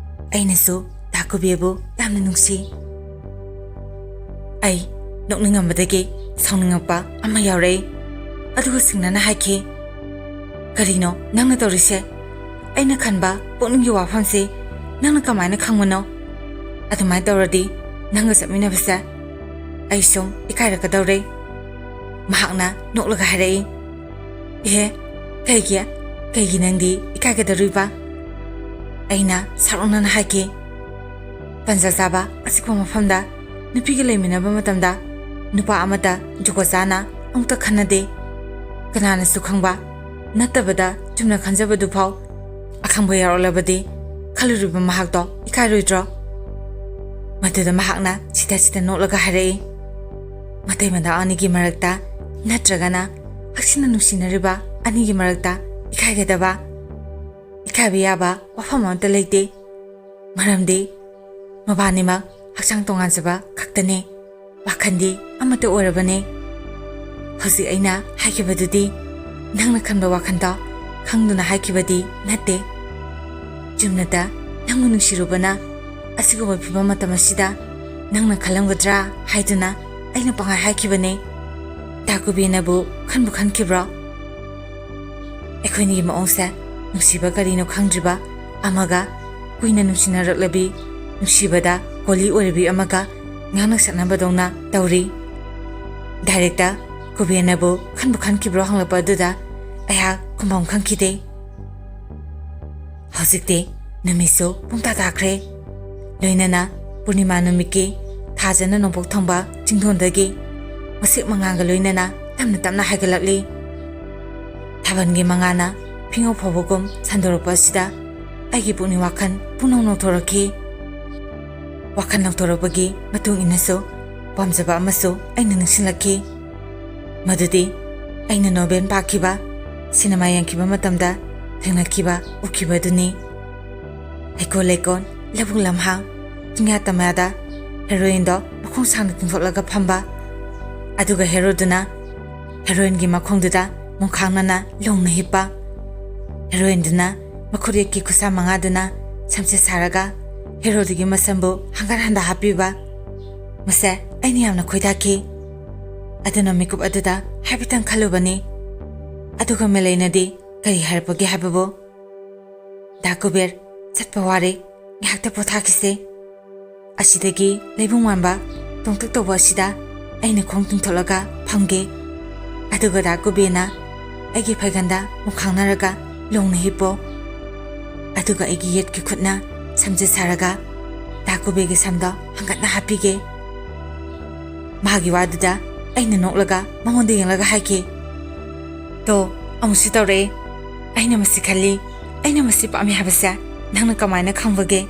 ꯑꯩꯅꯁꯨ ꯗꯥ ꯀꯨꯕꯦꯔꯕꯨ ꯌꯥꯝꯅ ꯅꯨꯡꯁꯤ꯫" ꯑꯩ ꯅꯣꯛꯅꯤꯡꯉꯝꯕꯗꯒꯤ ꯁꯥꯎꯅꯤꯡꯉꯛꯄ ꯑꯃ ꯌꯥꯎꯔꯛꯏ꯫ ꯑꯗꯨꯒ ꯁꯤꯡꯅꯅ ꯍꯥꯏꯈꯤ, "ꯀꯔꯤꯅꯣ ꯅꯪꯅ ꯇꯧꯔꯤꯁꯦ? ꯑꯩꯅ ꯈꯟꯕ ꯄꯨꯛꯅꯤꯡꯒꯤ ꯋꯥꯐꯝꯁꯤ ꯅꯪꯅ ꯀꯃꯥꯏꯅ ꯈꯪꯕꯅꯣ? ꯑꯗꯨꯃꯥꯏꯅ ꯇꯧꯔꯗꯤ ꯅꯪꯒ ꯆꯠꯃꯤꯟꯅꯕꯁꯦ ꯑꯩ ꯁꯨꯝ ꯏꯀꯥꯏꯔꯛꯀꯗꯧꯔꯦ꯫" ꯃꯍꯥꯛꯅ ꯅꯣꯛꯂꯒ ꯍꯥꯏꯔꯛꯏ, "ꯏꯍꯦ, ꯀꯩꯒꯤ? ꯀꯩꯒꯤ ꯅꯪꯗꯤ ꯏꯀꯥꯏꯒꯗꯧꯔꯤꯕ?" ꯑꯩꯅ ꯁꯥꯎꯔꯛꯅꯅ ꯍꯥꯏꯈꯤ, "ꯇꯟꯖꯥ ꯆꯥꯕ ꯑꯆꯤꯛꯄ ꯃꯐꯝꯗ ꯅꯨꯄꯤꯒ ꯂꯩꯃꯤꯟꯅꯕ ꯃꯇꯝꯗ ꯅꯨꯄꯥ ꯑꯃꯠꯇ ꯖꯨꯒꯣꯠ ꯆꯥꯅ ꯑꯃꯨꯛꯇ ꯈꯟꯅꯗꯦ꯫ ꯀꯅꯥꯅꯁꯨ ꯈꯪꯕ ꯅꯠꯇꯕꯗ ꯆꯨꯝꯅ ꯈꯟꯖꯕꯗꯨꯐꯥꯎ ꯑꯈꯪꯕ ꯌꯥꯎꯔꯛꯂꯕꯗꯤ ꯈꯜꯂꯨꯔꯤꯕ ꯃꯍꯥꯛꯇꯣ ꯏꯀꯥꯏꯔꯣꯏꯗ꯭ꯔꯣ?" ꯃꯗꯨꯗ ꯃꯍꯥꯛꯅ ꯁꯤꯗ ꯁꯤꯗ ꯅꯣꯛꯂꯒ ꯍꯥꯏꯔꯛꯏ, "ꯃꯇꯩ ꯃꯅꯥꯎ ꯑꯅꯤꯒꯤ ꯃꯔꯛꯇ ꯅꯠꯇ꯭ꯔꯒꯅ ꯍꯛꯆꯤꯟꯅ ꯅꯨꯡꯁꯤꯅꯔꯤꯕ ꯑꯅꯤꯒꯤ ꯃꯔꯛꯇ ꯏꯀꯥꯏꯒꯗꯕ, ꯏꯀꯥꯏꯕ ꯌꯥꯕ ꯋꯥꯐꯝ ꯑꯃꯠꯇ ꯂꯩꯇꯦ꯫ ꯃꯔꯝꯗꯤ ꯃꯕꯥꯅꯤꯃꯛ ꯍꯛꯆꯥꯡ ꯇꯣꯉꯥꯟꯖꯕ ꯈꯛꯇꯅꯤ, ꯋꯥꯈꯜꯗꯤ ꯑꯃꯠꯇ ꯑꯣꯏꯔꯕꯅꯤ꯫ ꯍꯧꯖꯤꯛ ꯑꯩꯅ ꯍꯥꯏꯈꯤꯕꯗꯨꯗꯤ ꯅꯪꯅ ꯈꯟꯕ ꯋꯥꯈꯜꯗꯣ ꯈꯪꯗꯨꯅ ꯍꯥꯏꯈꯤꯕꯗꯤ ꯅꯠꯇꯦ꯫ ꯆꯨꯝꯅꯇ ꯅꯪꯕꯨ ꯅꯨꯡꯁꯤꯔꯨꯕꯅ ꯑꯁꯤꯒꯨꯝꯕ ꯐꯤꯕꯝ ꯃꯇꯝ ꯑꯁꯤꯗ ꯅꯪꯅ ꯈꯜꯂꯝꯒꯗ꯭ꯔꯥ ꯍꯥꯏꯗꯨꯅ ꯑꯩꯅ ꯄꯪꯍꯥꯏ ꯍꯥꯏꯈꯤꯕꯅꯤ꯫ ꯗꯥ ꯀꯨꯕꯦꯔꯅꯕꯨ ꯈꯟꯕꯨ ꯈꯟꯈꯤꯕ꯭ꯔꯣ? ꯑꯩꯈꯣꯏꯅꯤꯒꯤ ꯃꯑꯣꯡꯁꯦ ꯅꯨꯡꯁꯤꯕ ꯀꯔꯤꯅꯣ ꯈꯪꯗ꯭ꯔꯤꯕ ꯑꯃꯒ, ꯀꯨꯏꯅ ꯅꯨꯡꯁꯤꯅꯔꯛꯂꯕꯤ, ꯅꯨꯡꯁꯤꯕꯗ ꯀꯣꯂꯤ ꯑꯣꯏꯔꯕꯤ ꯑꯃꯒ ꯉꯥꯡꯅ ꯁꯛꯅꯕꯗꯧꯅ ꯇꯧꯔꯤ꯫" ꯗꯥꯏꯔꯦꯛꯇ ꯀꯨꯕꯦꯔꯅꯕꯨ ꯈꯟꯕꯨ ꯈꯟꯈꯤꯕ꯭ꯔꯣ ꯍꯪꯂꯛꯄ ꯑꯗꯨꯗ ꯑꯩꯍꯥꯛ ꯈꯨꯝꯐꯝ ꯈꯪꯈꯤꯗꯦ꯫ ꯍꯧꯖꯤꯛꯇꯤ ꯅꯨꯃꯤꯠꯁꯨ ꯄꯨꯡꯇꯥ ꯇꯥꯈ꯭ꯔꯦ꯫ ꯂꯣꯏꯅꯅ ꯄꯨꯔꯅꯤꯃꯥ ꯅꯨꯃꯤꯠꯀꯤ ꯊꯥꯖꯅ ꯅꯣꯡꯄꯣꯛ ꯊꯪꯕ ꯆꯤꯡꯗꯣꯟꯗꯒꯤ ꯃꯁꯦꯛ ꯃꯉꯥꯜꯒ ꯂꯣꯏꯅꯅ ꯇꯞꯅ ꯇꯞꯅ ꯍꯥꯏꯒꯠꯂꯛꯂꯤ꯫ ꯊꯥꯕꯜꯒꯤ ꯃꯉꯥꯜꯅ ꯐꯤꯉꯧ ꯐꯥꯎꯕꯒꯨꯝ ꯁꯟꯗꯣꯔꯛꯄ ꯑꯁꯤꯗ ꯑꯩꯒꯤ ꯄꯨꯛꯅꯤꯡ ꯋꯥꯈꯜ ꯄꯨꯝꯅꯃꯛ ꯅꯧꯊꯣꯔꯛꯈꯤ꯫ ꯋꯥꯈꯜ ꯅꯧꯊꯣꯔꯛꯄꯒꯤ ꯃꯇꯨꯡ ꯏꯟꯅꯁꯨ ꯄꯥꯝꯖꯕ ꯑꯃꯁꯨ ꯑꯩꯅ ꯅꯤꯡꯁꯤꯡꯂꯛꯈꯤ꯫ ꯃꯗꯨꯗꯤ ꯑꯩꯅ ꯅꯣꯕꯦꯜ ꯄꯥꯈꯤꯕ, ꯁꯤꯅꯦꯃꯥ ꯌꯦꯡꯈꯤꯕ ꯃꯇꯝꯗ ꯊꯦꯡꯅꯈꯤꯕ, ꯎꯈꯤꯕꯗꯨꯅꯤ꯫ ꯍꯩꯀꯣꯜ ꯂꯩꯀꯣꯜ, ꯂꯧꯕꯨꯛ ꯂꯝꯍꯥꯡ, ꯆꯤꯡꯌꯥ ꯇꯝꯌꯥꯗ ꯍꯦꯔꯣꯏꯟꯗꯣ ꯃꯈꯣꯡ ꯁꯥꯡꯅ ꯇꯤꯡꯊꯣꯛꯂꯒ ꯐꯝꯕ, ꯑꯗꯨꯒ ꯍꯦꯔꯣꯗꯨꯅ ꯍꯦꯔꯣꯏꯟꯒꯤ ꯃꯈꯣꯡꯗꯨꯗ ꯃꯣꯡꯈꯥꯡꯅꯅ ꯂꯣꯡꯅ ꯍꯤꯞꯄ, ꯍꯦꯔꯣꯏꯟꯗꯨꯅ ꯃꯈꯨꯠ ꯌꯦꯠꯀꯤ ꯈꯨꯠꯁꯥ ꯃꯉꯥꯗꯨꯅ ꯁꯝꯆꯦꯠ ꯁꯥꯔꯒ ꯍꯦꯔꯣꯗꯨꯒꯤ ꯃꯁꯝꯕꯨ ꯍꯪꯒꯠ ꯍꯟꯗ ꯍꯥꯞꯄꯤꯕ꯫ ꯃꯁꯦ ꯑꯩꯅ ꯌꯥꯝꯅ ꯈꯣꯏꯗꯥꯈꯤ꯫ ꯑꯗꯨꯅ ꯃꯤꯀꯨꯞ ꯑꯗꯨꯗ ꯍꯥꯏꯐꯦꯠꯇꯪ ꯈꯜꯂꯨꯕꯅꯤ꯫ ꯑꯗꯨꯒ ꯃꯦꯂꯩꯅꯗꯤ ꯀꯔꯤ ꯍꯥꯏꯔꯛꯄꯒꯦ ꯍꯥꯏꯕꯕꯨ, "ꯗꯥ ꯀꯨꯕꯦꯔ, ꯆꯠꯄ ꯋꯥꯔꯦ, ꯉꯥꯏꯍꯥꯛꯇ ꯄꯣꯊꯥꯈꯤꯁꯦ꯫ ꯑꯁꯤꯗꯒꯤ ꯂꯩꯕꯨꯡ ꯃꯥꯟꯕ ꯇꯣꯡꯇꯛ ꯇꯧꯕ ꯑꯁꯤꯗ ꯑꯩꯅ ꯈꯣꯡ ꯇꯤꯡꯊꯣꯛꯂꯒ ꯐꯝꯒꯦ꯫ ꯑꯗꯨꯒ ꯗꯥ ꯀꯨꯕꯦꯔꯅ ꯑꯩꯒꯤ ꯐꯩꯒꯟꯗ ꯃꯨꯛꯈꯥꯡꯅꯔꯒ ꯂꯣꯡꯅ ꯍꯤꯞꯄꯣ꯫ ꯑꯗꯨꯒ ꯑꯩꯒꯤ ꯌꯦꯠꯀꯤ ꯈꯨꯠꯅ ꯁꯝꯖꯦꯠ ꯁꯥꯔꯒ ꯗꯥ ꯀꯨꯕꯦꯔꯒꯤ ꯁꯝꯗꯣ ꯍꯪꯒꯠꯅ ꯍꯥꯞꯄꯤꯒꯦ꯫" ꯃꯥꯒꯤ ꯋꯥꯗꯨꯗ ꯑꯩꯅ ꯅꯣꯛꯂꯒ ꯃꯉꯣꯟꯗ ꯌꯦꯡꯂꯒ ꯍꯥꯏꯈꯤ, "ꯇꯣ, ꯑꯃꯨꯛꯁꯨ ꯇꯧꯔꯛꯑꯦ꯫ ꯑꯩꯅ ꯃꯁꯤ ꯈꯜꯂꯤ, ꯑꯩꯅ ꯃꯁꯤ ꯄꯥꯝꯃꯤ ꯍꯥꯏꯕꯁꯦ ꯅꯪꯅ ꯀꯃꯥꯏꯅ ꯈꯪꯕꯒꯦ?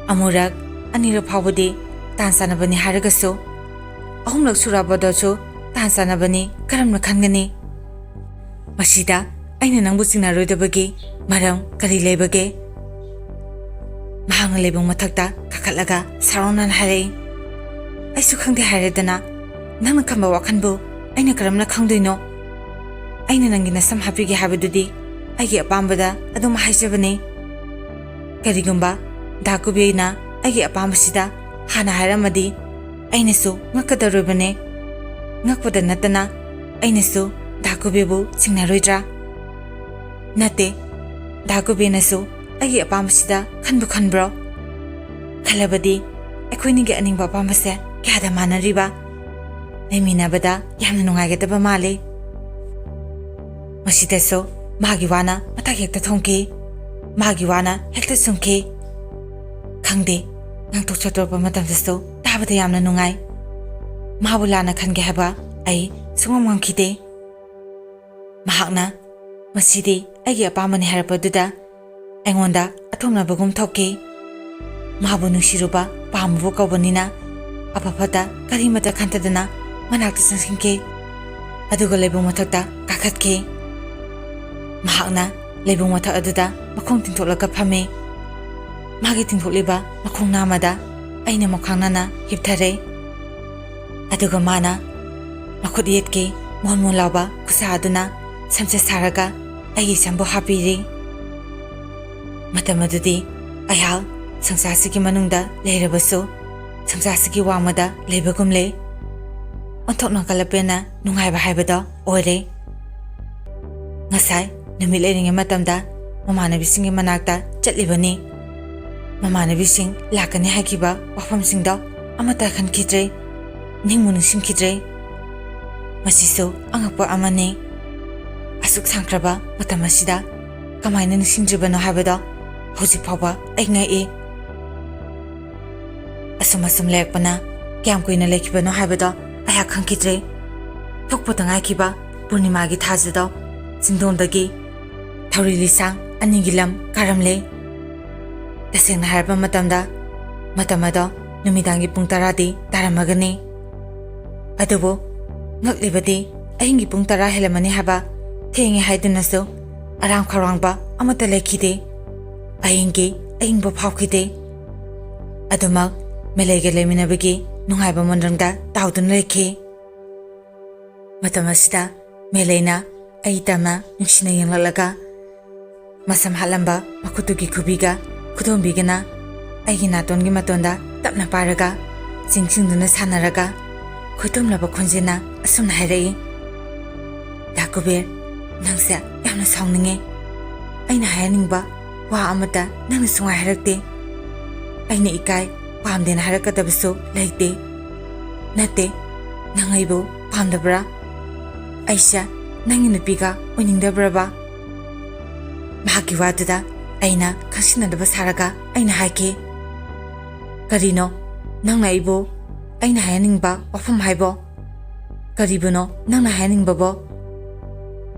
ꯑꯃꯨꯔꯛ, ꯑꯅꯤꯔꯛ ꯐꯥꯎꯕꯗꯤ ꯇꯥꯟ ꯆꯥꯟꯅꯕꯅꯤ ꯍꯥꯏꯔꯒꯁꯨ, ꯑꯍꯨꯝꯂꯛ ꯁꯨꯔꯛꯑꯕꯗꯁꯨ ꯇꯥꯟ ꯆꯥꯟꯅꯕꯅꯤ ꯀꯔꯝꯅ ꯈꯟꯒꯅꯤ? ꯃꯁꯤꯗ ꯑꯩꯅ ꯅꯪꯕꯨ ꯆꯤꯡꯅꯔꯣꯏꯗꯕꯒꯤ ꯃꯔꯝ ꯀꯔꯤ ꯂꯩꯕꯒꯦ?" ꯃꯍꯥꯛꯅ ꯂꯩꯕꯨꯡ ꯃꯊꯛꯇ ꯀꯥꯈꯠꯂꯒ ꯁꯥꯔꯣꯟꯅꯅ ꯍꯥꯏꯔꯛꯏ꯫ "ꯑꯩꯁꯨ ꯈꯪꯗꯦ ꯍꯥꯏꯔꯦꯗꯅ, ꯅꯪꯅ ꯈꯟꯕ ꯋꯥꯈꯟꯕꯨ ꯑꯩꯅ ꯀꯔꯝꯅ ꯈꯪꯗꯣꯏꯅꯣ? ꯑꯩꯅ ꯅꯪꯒꯤ ꯅꯁꯝ ꯍꯥꯞꯄꯤꯒꯦ ꯍꯥꯏꯕꯗꯨꯗꯤ ꯑꯩꯒꯤ ꯑꯄꯥꯝꯕꯗ ꯑꯗꯨꯝ ꯍꯥꯏꯖꯕꯅꯤ꯫ ꯀꯔꯤꯒꯨꯝꯕ ꯗꯥ ꯀꯨꯕꯦꯔꯅ ꯑꯩꯒꯤ ꯑꯄꯥꯝꯕꯁꯤꯗ ꯍꯥꯟꯅ ꯍꯥꯏꯔꯝꯃꯗꯤ ꯑꯩꯅꯁꯨ ꯉꯛꯀꯗꯧꯔꯤꯕꯅꯦ꯫ ꯉꯛꯄꯗ ꯅꯠꯇꯅ ꯑꯩꯅꯁꯨ ꯗꯥ ꯀꯨꯕꯦꯔꯕꯨ ꯆꯤꯡꯅꯔꯣꯏꯗ꯭ꯔꯥ? ꯅꯠꯇꯦ, ꯗꯥ ꯀꯨꯕꯦꯔꯅꯁꯨ ꯑꯩꯒꯤ ꯑꯄꯥꯝꯕꯁꯤꯗ ꯈꯟꯕꯨ ꯈꯟꯕ꯭ꯔꯣ? ꯈꯜꯂꯕꯗꯤ ꯑꯩꯈꯣꯏꯅꯤꯒꯤ ꯑꯅꯤꯡꯕ ꯑꯄꯥꯝꯕꯁꯦ ꯀꯌꯥꯗ ꯃꯥꯟꯅꯔꯤꯕ? ꯂꯩꯃꯤꯟꯅꯕꯗ ꯌꯥꯝꯅ ꯅꯨꯡꯉꯥꯏꯒꯗꯕ ꯃꯥꯜꯂꯤ꯫" ꯃꯁꯤꯗꯁꯨ ꯃꯥꯒꯤ ꯋꯥꯅ ꯃꯊꯛ ꯍꯦꯛꯇ ꯊꯣꯡꯈꯤ, ꯃꯥꯒꯤ ꯋꯥꯅ ꯍꯦꯛꯇ ꯆꯨꯝꯈꯤ꯫ ꯈꯪꯗꯦ, ꯉꯥꯡꯊꯣꯛ ꯁꯛꯇꯣꯔꯛꯄ ꯃꯇꯝꯗꯁꯨ ꯇꯥꯕꯗ ꯌꯥꯝꯅ ꯅꯨꯡꯉꯥꯏ꯫ ꯃꯥꯕꯨ ꯂꯥꯟꯅ ꯈꯟꯒꯦ ꯍꯥꯏꯕ ꯑꯩ ꯁꯨꯡꯉꯝ ꯉꯝꯈꯤꯗꯦ꯫ ꯃꯍꯥꯛꯅ "ꯃꯁꯤꯗꯤ ꯑꯩꯒꯤ ꯑꯄꯥꯝꯕꯅꯤ" ꯍꯥꯏꯔꯛꯄꯗꯨꯗ ꯑꯩꯉꯣꯟꯗ ꯑꯊꯣꯛꯅꯕꯒꯨꯝ ꯊꯣꯛꯈꯤ꯫ ꯃꯥꯕꯨ ꯅꯨꯡꯁꯤꯔꯨꯕ ꯄꯥꯝꯕꯕꯨ ꯀꯧꯕꯅꯤꯅ ꯑꯐ ꯐꯠꯇ ꯀꯔꯤꯃꯠꯇ ꯈꯟꯊꯗꯅ ꯃꯅꯥꯛꯇ ꯆꯪꯁꯤꯟꯈꯤ꯫ ꯑꯗꯨꯒ ꯂꯩꯕꯨꯡ ꯃꯊꯛꯇ ꯀꯥꯈꯠꯈꯤ꯫ ꯃꯍꯥꯛꯅ ꯂꯩꯕꯨꯡ ꯃꯊꯛ ꯑꯗꯨꯗ ꯃꯈꯣꯡ ꯇꯤꯡꯊꯣꯛꯂꯒ ꯐꯝꯃꯤ꯫ ꯃꯥꯒꯤ ꯇꯤꯡꯊꯣꯛꯂꯤꯕ ꯃꯈꯣꯡ ꯅꯥꯝꯃꯗ ꯑꯩꯅ ꯃꯈ꯭ꯋꯥꯡ ꯅꯥꯟꯅ ꯍꯤꯞꯊꯔꯦ꯫ ꯑꯗꯨꯒ ꯃꯥꯅ ꯃꯈꯨꯠ ꯌꯦꯠꯀꯤ ꯃꯣꯟ ꯃꯣꯟ ꯂꯥꯎꯕ ꯈꯨꯠꯁꯥ ꯑꯗꯨꯅ ꯁꯝꯆꯦꯠ ꯁꯥꯔꯒ ꯑꯩꯒꯤ ꯁꯝꯕꯨ ꯍꯥꯞꯄꯤꯔꯤ꯫ ꯃꯇꯝ ꯑꯗꯨꯗꯤ ꯑꯩꯍꯥꯛ ꯁꯪꯁꯥꯔꯁꯤꯒꯤ ꯃꯅꯨꯡꯗ ꯂꯩꯔꯕꯁꯨ ꯁꯪꯁꯥꯔꯁꯤꯒꯤ ꯋꯥꯡꯃꯗ ꯂꯩꯕꯒꯨꯝ ꯂꯩ꯫ ꯑꯣꯟꯊꯣꯛꯅ ꯀꯂꯄꯦꯟꯅ ꯅꯨꯡꯉꯥꯏꯕ ꯍꯥꯏꯕꯗꯣ ꯑꯣꯏꯔꯦ꯫ ꯉꯁꯥꯏ ꯅꯨꯃꯤꯠ ꯂꯩꯔꯤꯉꯩ ꯃꯇꯝꯗ ꯃꯃꯥꯟꯅꯕꯤꯁꯤꯡꯒꯤ ꯃꯅꯥꯛꯇ ꯆꯠꯂꯤꯕꯅꯤ꯫ ꯃꯃꯥꯟꯅꯕꯤꯁꯤꯡ ꯂꯥꯛꯀꯅꯤ ꯍꯥꯏꯈꯤꯕ ꯋꯥꯐꯝꯁꯤꯡꯗꯣ ꯑꯃꯠꯇ ꯈꯟꯈꯤꯗ꯭ꯔꯦ, ꯅꯤꯡꯕꯨ ꯅꯤꯡꯁꯤꯡꯈꯤꯗ꯭ꯔꯦ꯫ ꯃꯁꯤꯁꯨ ꯑꯉꯛꯄ ꯑꯃꯅꯤ꯫ ꯑꯁꯨꯛ ꯁꯥꯡꯈ꯭ꯔꯕ ꯃꯇꯝ ꯑꯁꯤꯗ ꯀꯃꯥꯏꯅ ꯅꯤꯡꯁꯤꯡꯗ꯭ꯔꯤꯕꯅꯣ ꯍꯥꯏꯕꯗꯣ ꯍꯧꯖꯤꯛ ꯐꯥꯎꯕ ꯑꯩ ꯉꯛꯏ꯫ ꯑꯁꯨꯝ ꯑꯁꯨꯝ ꯂꯩꯔꯛꯄꯅ ꯀꯌꯥꯝ ꯀꯨꯏꯅ ꯂꯩꯈꯤꯕꯅꯣ ꯍꯥꯏꯕꯗꯣ ꯑꯩꯍꯥꯛ ꯈꯪꯈꯤꯗ꯭ꯔꯦ꯫ ꯊꯣꯛꯄꯗ ꯉꯥꯏꯈꯤꯕ ꯄꯨꯔꯅꯤꯃꯥꯒꯤ ꯊꯥꯖꯗꯣ ꯆꯤꯡꯗꯣꯟꯗꯒꯤ ꯊꯧꯔꯤ ꯂꯤꯁꯥꯡ ꯑꯅꯤꯒꯤ ꯂꯝ ꯀꯥꯔꯝꯂꯦ꯫ ꯇꯁꯦꯡꯅ ꯍꯥꯏꯔꯕ ꯃꯇꯝꯗ, ꯃꯇꯝ ꯑꯗꯣ ꯅꯨꯃꯤꯗꯥꯡꯒꯤ ꯄꯨꯡ ꯇꯔꯥꯗꯤ ꯇꯥꯔꯝꯃꯒꯅꯤ꯫ ꯑꯗꯨꯕꯨ ꯉꯛꯂꯤꯕꯗꯤ, ꯑꯍꯤꯡꯒꯤ ꯄꯨꯡ ꯇꯔꯥ ꯍꯦꯜꯂꯝꯃꯅꯤ ꯍꯥꯏꯕ ꯊꯦꯡꯉꯦ ꯍꯥꯏꯗꯨꯅꯁꯨ ꯑꯔꯥꯝ ꯈꯧꯔꯥꯡꯕ ꯑꯃꯠꯇ ꯂꯩꯈꯤꯗꯦ꯫ ꯑꯍꯤꯡꯒꯤ ꯑꯏꯪꯕ ꯐꯥꯎꯈꯤꯗꯦ꯫ ꯑꯗꯨꯃꯛ ꯃꯦꯂꯩꯒ ꯂꯩꯃꯤꯟꯅꯕꯒꯤ ꯅꯨꯡꯉꯥꯏꯕ ꯃꯣꯟꯗ꯭ꯔꯪꯗ ꯇꯥꯎꯗꯨꯅ ꯂꯩꯈꯤ꯫ ꯃꯇꯝ ꯑꯁꯤꯗ ꯃꯦꯂꯩꯅ ꯑꯩ ꯇꯝꯅ ꯅꯨꯡꯁꯤꯅ ꯌꯦꯡꯂꯛꯂꯒ, ꯃꯁꯝ ꯍꯥꯠꯂꯝꯕ ꯃꯈꯨꯠꯇꯨꯒꯤ ꯈꯨꯕꯤꯒ ꯈꯨꯗꯣꯝꯕꯤꯒꯅ ꯑꯩꯒꯤ ꯅꯥꯇꯣꯟꯒꯤ ꯃꯇꯣꯟꯗ ꯇꯞꯅ ꯄꯥꯏꯔꯒ, ꯆꯤꯡꯁꯤꯡꯗꯨꯅ ꯁꯥꯟꯅꯔꯒ, ꯈꯣꯏꯊꯨꯝꯂꯕ ꯈꯣꯟꯖꯦꯜꯅ ꯑꯁꯨꯝꯅ ꯍꯥꯏꯔꯛꯏ, "ꯗꯥ ꯀꯨꯕꯦꯔ, ꯅꯪꯁꯦ ꯌꯥꯝꯅ ꯁꯥꯎꯅꯤꯡꯉꯦ꯫ ꯑꯩꯅ ꯍꯥꯏꯍꯟꯅꯤꯡꯕ ꯋꯥ ꯑꯃꯠꯇ ꯅꯪꯅ ꯁꯨꯡꯍꯥꯏ ꯍꯥꯏꯔꯛꯇꯦ꯫ ꯑꯩꯅ ꯏꯀꯥꯏ, ꯄꯥꯝꯗꯦꯅ ꯍꯥꯏꯔꯛꯀꯗꯕꯁꯨ ꯂꯩꯇꯦ꯫ ꯅꯠꯇꯦ, ꯅꯪ ꯑꯩꯕꯨ ꯄꯥꯝꯗꯕ꯭ꯔꯥ? ꯑꯩꯁꯦ ꯅꯪꯒꯤ ꯅꯨꯄꯤꯒ ꯑꯣꯏꯅꯤꯡꯗꯕ꯭ꯔꯕ?" ꯃꯍꯥꯛꯀꯤ ꯋꯥꯗꯨꯗ ꯑꯩꯅ ꯈꯪꯁꯤꯟꯅꯗꯕ ꯁꯥꯔꯒ ꯑꯩꯅ ꯍꯥꯏꯈꯤ, "ꯀꯔꯤꯅꯣ ꯅꯪꯅ ꯑꯩꯕꯨ, ꯑꯩꯅ ꯍꯥꯏꯍꯟꯅꯤꯡꯕ ꯋꯥꯐꯝ ꯍꯥꯏꯕꯣ? ꯀꯔꯤꯕꯨꯅꯣ ꯅꯪꯅ ꯍꯥꯏꯍꯟꯅꯤꯡꯕꯕꯣ?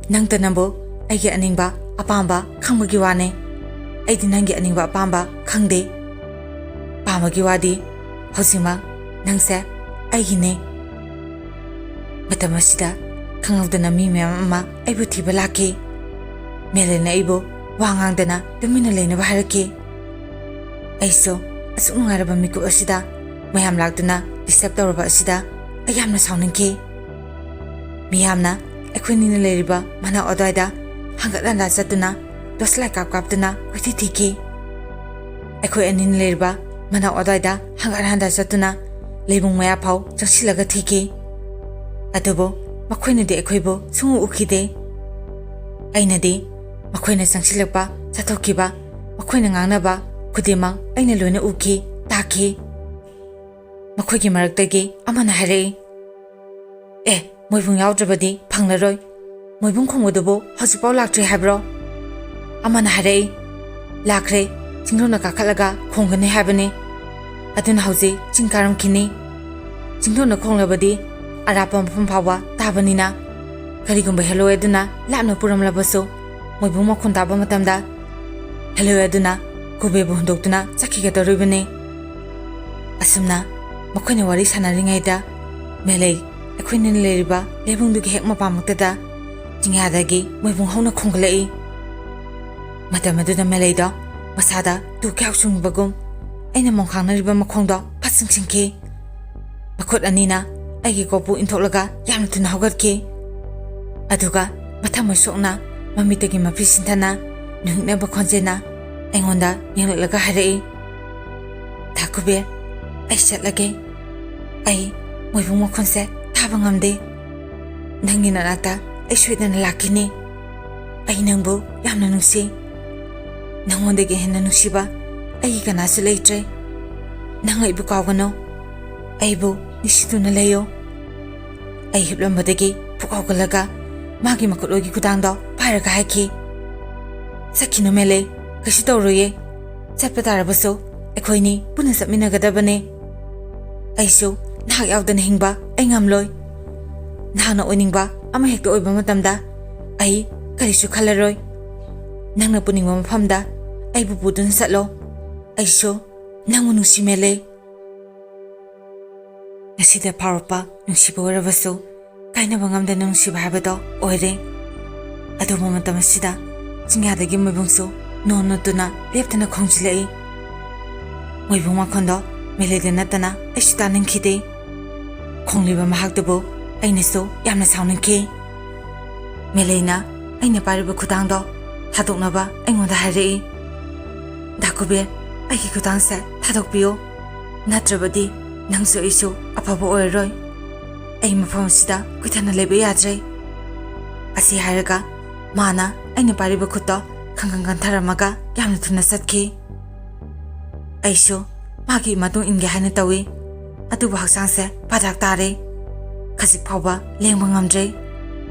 ꯅꯪꯇ ꯅꯪꯕꯨ ꯑꯩꯒꯤ ꯑꯅꯤꯡꯕ ꯑꯄꯥꯝꯕ ꯈꯪꯕꯒꯤ ꯋꯥꯅꯦ꯫ ꯑꯩꯗꯤ ꯅꯪꯒꯤ ꯑꯅꯤꯡꯕ ꯑꯄꯥꯝꯕ ꯈꯪꯗꯦ꯫ ꯄꯥꯝꯕꯒꯤ ꯋꯥꯗꯤ ꯍꯧꯖꯤꯛꯃꯛ ꯅꯪꯁꯦ ꯑꯩꯒꯤꯅꯦ꯫ ꯃꯇꯝ ꯑꯁꯤꯗ ꯈꯪꯍꯧꯗꯅ ꯃꯤ ꯃꯌꯥꯝ ꯑꯃ ꯑꯩꯕꯨ ꯊꯤꯕ ꯂꯥꯛꯈꯤ꯫ ꯃꯦꯂꯩꯅ ꯑꯩꯕꯨ ꯋꯥ ꯉꯥꯡꯗꯅ ꯇꯨꯃꯤꯟꯅ ꯂꯩꯅꯕ ꯍꯥꯏꯔꯛꯈꯤ꯫ ꯑꯩꯁꯨ ꯑꯁꯨꯛ ꯅꯨꯡꯉꯥꯏꯔꯕ ꯃꯤꯀꯨꯞ ꯑꯁꯤꯗ ꯃꯌꯥꯝ ꯂꯥꯛꯇꯨꯅ ꯗꯤꯁꯇꯔꯕ ꯇꯧꯔꯕ ꯑꯁꯤꯗ ꯑꯩ ꯌꯥꯝꯅ ꯁꯥꯎꯅꯤꯡꯈꯤ꯫ ꯃꯤꯌꯥꯝꯅ ꯑꯩꯈꯣꯏꯅꯤꯅ ꯂꯩꯔꯤꯕ ꯃꯅꯥꯛ ꯑꯗꯨꯋꯥꯏꯗ ꯍꯪꯒꯠ ꯍꯟꯗꯥ ꯆꯠꯇꯨꯅ ꯇꯣꯔꯆ ꯂꯥꯏꯠ ꯀꯥꯞ ꯀꯥꯞꯇꯨꯅ ꯀꯣꯏꯊꯤ ꯊꯤꯈꯤ꯫ ꯑꯩꯈꯣꯏ ꯑꯅꯤꯅ ꯂꯩꯔꯤꯕ ꯃꯅꯥꯛ ꯑꯗꯨꯋꯥꯏꯗ ꯍꯪꯒꯠ ꯍꯟꯗꯥ ꯆꯠꯇꯨꯅ ꯂꯩꯕꯨꯡ ꯃꯌꯥ ꯐꯥꯎ ꯆꯪꯁꯤꯜꯂꯒ ꯊꯤꯈꯤ꯫ ꯑꯗꯨꯕꯨ ꯃꯈꯣꯏꯅꯗꯤ ꯑꯩꯈꯣꯏꯕꯨ ꯁꯨꯡꯎ ꯎꯈꯤꯗꯦ꯫ ꯑꯩꯅꯗꯤ ꯃꯈꯣꯏꯅ ꯆꯪꯁꯤꯜꯂꯛꯄ, ꯆꯠꯊꯣꯛꯈꯤꯕ, ꯃꯈꯣꯏꯅ ꯉꯥꯡꯅꯕ ꯈꯨꯗꯤꯡꯃꯛ ꯑꯩꯅ ꯂꯣꯏꯅ ꯎꯈꯤ, ꯇꯥꯈꯤ꯫ ꯃꯈꯣꯏꯒꯤ ꯃꯔꯛꯇꯒꯤ ꯑꯃꯅ ꯍꯥꯏꯔꯛꯏ, "ꯑꯦ, ꯃꯣꯏꯕꯨꯡ ꯌꯥꯎꯗ꯭ꯔꯕꯗꯤ ꯐꯪꯂꯔꯣꯏ꯫ ꯃꯣꯏꯕꯨꯡ ꯈꯣꯡꯕꯗꯨꯕꯨ ꯍꯧꯖꯤꯛꯐꯥꯎ ꯂꯥꯛꯇ꯭ꯔꯤ ꯍꯥꯏꯕ꯭ꯔꯣ?" ꯑꯃꯅ ꯍꯥꯏꯔꯛꯏ, "ꯂꯥꯛꯈ꯭ꯔꯦ, ꯆꯤꯡꯗꯣꯟꯗ ꯀꯥꯈꯠꯂꯒ ꯈꯣꯡꯒꯅꯤ ꯍꯥꯏꯕꯅꯤ꯫ ꯑꯗꯨꯅ ꯍꯧꯖꯤꯛ ꯆꯤꯡ ꯀꯥꯔꯝꯈꯤꯅꯤ꯫ ꯆꯤꯡꯗꯣꯟꯗ ꯈꯣꯡꯂꯕꯗꯤ ꯑꯔꯥꯞꯄ ꯃꯐꯝ ꯐꯥꯎꯕ ꯇꯥꯕꯅꯤꯅ ꯀꯔꯤꯒꯨꯝꯕ ꯍꯦꯂꯣꯏ ꯑꯗꯨꯅ ꯂꯥꯞꯅ ꯄꯨꯔꯝꯂꯕꯁꯨ ꯃꯣꯏꯕꯨꯡ ꯃꯈꯣꯟ ꯇꯥꯕ ꯃꯇꯝꯗ ꯍꯦꯂꯣꯏ ꯑꯗꯨꯅ ꯀꯨꯕꯦꯔꯕꯨ ꯍꯨꯟꯗꯣꯛꯇꯨꯅ ꯆꯠꯈꯤꯒꯗꯧꯔꯤꯕꯅꯤ꯫" ꯑꯁꯨꯝꯅ ꯃꯈꯣꯏꯅ ꯋꯥꯔꯤ ꯁꯥꯟꯅꯔꯤꯉꯩꯗ ꯃꯦꯂꯩ ꯑꯩꯈꯣꯏꯅ ꯂꯩꯔꯤꯕ ꯂꯩꯕꯨꯡꯗꯨꯒꯤ ꯍꯦꯛ ꯃꯄꯥꯃꯛꯇꯗ ꯆꯤꯡꯌꯥꯗꯒꯤ ꯃꯣꯏꯕꯨꯡ ꯍꯧꯅ ꯈꯣꯡꯒꯠꯂꯛꯏ꯫ ꯃꯇꯝ ꯑꯗꯨꯗ ꯃꯦꯂꯩꯗꯣ ꯃꯁꯥꯗ ꯇꯨ ꯀꯌꯥꯎ ꯆꯨꯡꯕꯒꯨꯝ ꯑꯩꯅ ꯃꯣꯡꯈꯥꯡꯅꯔꯤꯕ ꯃꯈꯣꯡꯗꯣ ꯐꯠ ꯆꯤꯡꯁꯤꯟꯈꯤ꯫ ꯃꯈꯨꯠ ꯑꯅꯤꯅ ꯑꯩꯒꯤ ꯀꯣꯛꯄꯨ ꯏꯟꯊꯣꯛꯂꯒ ꯌꯥꯝꯅ ꯊꯨꯅ ꯍꯧꯒꯠꯈꯤ꯫ ꯑꯗꯨꯒ ꯃꯊꯃꯣꯏ ꯁꯣꯛꯅ ꯃꯃꯤꯠꯇꯒꯤ ꯃꯐꯤ ꯁꯤꯟꯊꯅ ꯅꯨꯡꯍꯤꯛꯅꯕ ꯈꯣꯟꯖꯦꯜꯅ ꯑꯩꯉꯣꯟꯗ ꯌꯦꯡꯂꯛꯂꯒ ꯍꯥꯏꯔꯛꯏ, "ꯊꯥ ꯀꯨꯕꯦꯔ, ꯑꯩ ꯆꯠꯂꯒꯦ꯫ ꯑꯩ ꯃꯣꯏꯕꯨꯡ ꯃꯈꯣꯟꯁꯦ ꯇꯥꯕ ꯉꯝꯗꯦ꯫ ꯅꯪꯒꯤ ꯅꯅꯥꯛꯇ ꯑꯩ ꯁꯣꯏꯗꯅ ꯂꯥꯛꯈꯤꯅꯤ꯫ ꯑꯩ ꯅꯪꯕꯨ ꯌꯥꯝꯅ ꯅꯨꯡꯁꯤ꯫ ꯅꯪꯉꯣꯟꯗꯒꯤ ꯍꯦꯟꯅ ꯅꯨꯡꯁꯤꯕ ꯑꯩꯒꯤ ꯀꯅꯥꯁꯨ ꯂꯩꯇ꯭ꯔꯦ꯫ ꯅꯪ ꯑꯩꯕꯨ ꯀꯥꯎꯒꯅꯨ꯫ ꯑꯩꯕꯨ ꯅꯤꯡꯁꯤꯡꯗꯨꯅ ꯂꯩꯌꯨ꯫" ꯑꯩ ꯍꯤꯞꯂꯝꯕꯗꯒꯤ ꯐꯨꯛ ꯍꯧꯒꯠꯂꯒ ꯃꯥꯒꯤ ꯃꯈꯨꯠꯂꯣꯏꯒꯤ ꯈꯨꯗꯥꯡꯗꯣ ꯄꯥꯏꯔꯒ ꯍꯥꯏꯈꯤ, "ꯆꯠꯈꯤꯅꯨ ꯃꯦꯂꯩ, ꯀꯩꯁꯨ ꯇꯧꯔꯣꯏꯌꯦ꯫ ꯆꯠꯄ ꯇꯥꯔꯕꯁꯨ ꯑꯩꯈꯣꯏꯅꯤ ꯄꯨꯟꯅ ꯆꯠꯃꯤꯟꯅꯒꯗꯕꯅꯦ꯫ ꯑꯩꯁꯨ ꯅꯍꯥꯛ ꯌꯥꯎꯗꯅ ꯍꯤꯡꯕ ꯑꯩ ꯉꯝꯂꯣꯏ꯫ ꯅꯍꯥꯛꯅ ꯑꯣꯏꯅꯤꯡꯕ ꯑꯃ ꯍꯦꯛꯇ ꯑꯣꯏꯕ ꯃꯇꯝꯗ ꯑꯩ ꯀꯔꯤꯁꯨ ꯈꯜꯂꯔꯣꯏ꯫ ꯅꯪꯅ ꯄꯨꯅꯤꯡꯕ ꯃꯐꯝꯗ ꯑꯩꯕꯨ ꯄꯨꯗꯨꯅ ꯆꯠꯂꯣ꯫ ꯑꯩꯁꯨ ꯅꯪꯕꯨ ꯅꯨꯡꯁꯤ, ꯃꯦꯂꯩ꯫ ꯉꯁꯤꯗ ꯐꯥꯎꯔꯛꯄ ꯅꯨꯡꯁꯤꯕ ꯑꯣꯏꯔꯕꯁꯨ, ꯀꯥꯏꯅꯕ ꯉꯝꯗꯅ ꯅꯨꯡꯁꯤꯕ ꯍꯥꯏꯕꯗꯣ ꯑꯣꯏꯔꯦ꯫ ꯑꯗꯨꯕꯨ ꯃꯇꯝ ꯑꯁꯤꯗ ꯆꯤꯡꯌꯥꯗꯒꯤ ꯃꯣꯏꯕꯨꯡꯁꯨ ꯅꯣꯟ ꯅꯣꯠꯇꯨꯅ ꯂꯦꯞꯇꯅ ꯈꯣꯡꯖꯤꯜꯂꯛꯏ꯫ ꯃꯣꯏꯕꯨꯡ ꯃꯈꯣꯟꯗꯣ ꯃꯦꯂꯩꯗ ꯅꯠꯇꯅ ꯑꯩꯁꯨ ꯇꯥꯅꯤꯡꯈꯤꯗꯦ꯫ ꯈꯣꯡꯂꯤꯕ ꯃꯍꯥꯛꯇꯨꯕꯨ ꯑꯩꯅꯁꯨ ꯌꯥꯝꯅ ꯁꯥꯎꯅꯤꯡꯈꯤ꯫ ꯃꯦꯂꯩꯅ ꯑꯩꯅ ꯄꯥꯏꯔꯤꯕ ꯈꯨꯗꯥꯡꯗꯣ ꯊꯥꯗꯣꯛꯅꯕ ꯑꯩꯉꯣꯟꯗ ꯍꯥꯏꯔꯛꯏ꯫ "ꯗꯥ ꯀꯨꯕꯦꯔ, ꯑꯩꯒꯤ ꯈꯨꯗꯥꯡꯁꯦ ꯊꯥꯗꯣꯛꯄꯤꯌꯨ, ꯅꯠꯇ꯭ꯔꯕꯗꯤ ꯅꯪꯁꯨ ꯑꯩꯁꯨ ꯑꯐꯕ ꯑꯣꯏꯔꯔꯣꯏ꯫ ꯑꯩ ꯃꯐꯝ ꯑꯁꯤꯗ ꯀꯨꯏꯊꯅ ꯂꯩꯕ ꯌꯥꯗ꯭ꯔꯦ꯫" ꯑꯁꯤ ꯍꯥꯏꯔꯒ ꯃꯥꯅ ꯑꯩꯅ ꯄꯥꯏꯔꯤꯕ ꯈꯨꯠꯇꯣ ꯈꯪꯀꯟ ꯀꯟꯊꯔꯝꯃꯒ ꯌꯥꯝꯅ ꯊꯨꯅ ꯆꯠꯈꯤ꯫ ꯑꯩꯁꯨ ꯃꯥꯒꯤ ꯃꯇꯨꯡ ꯏꯟꯒꯦ ꯍꯥꯏꯅ ꯇꯧꯏ, ꯑꯗꯨꯕꯨ ꯍꯛꯆꯥꯡꯁꯦ ꯄꯥꯗ꯭ꯔꯥꯛ ꯇꯥꯔꯦ꯫ ꯈꯖꯤꯛ ꯐꯥꯎꯕ ꯂꯦꯡꯕ ꯉꯝꯗ꯭ꯔꯦ꯫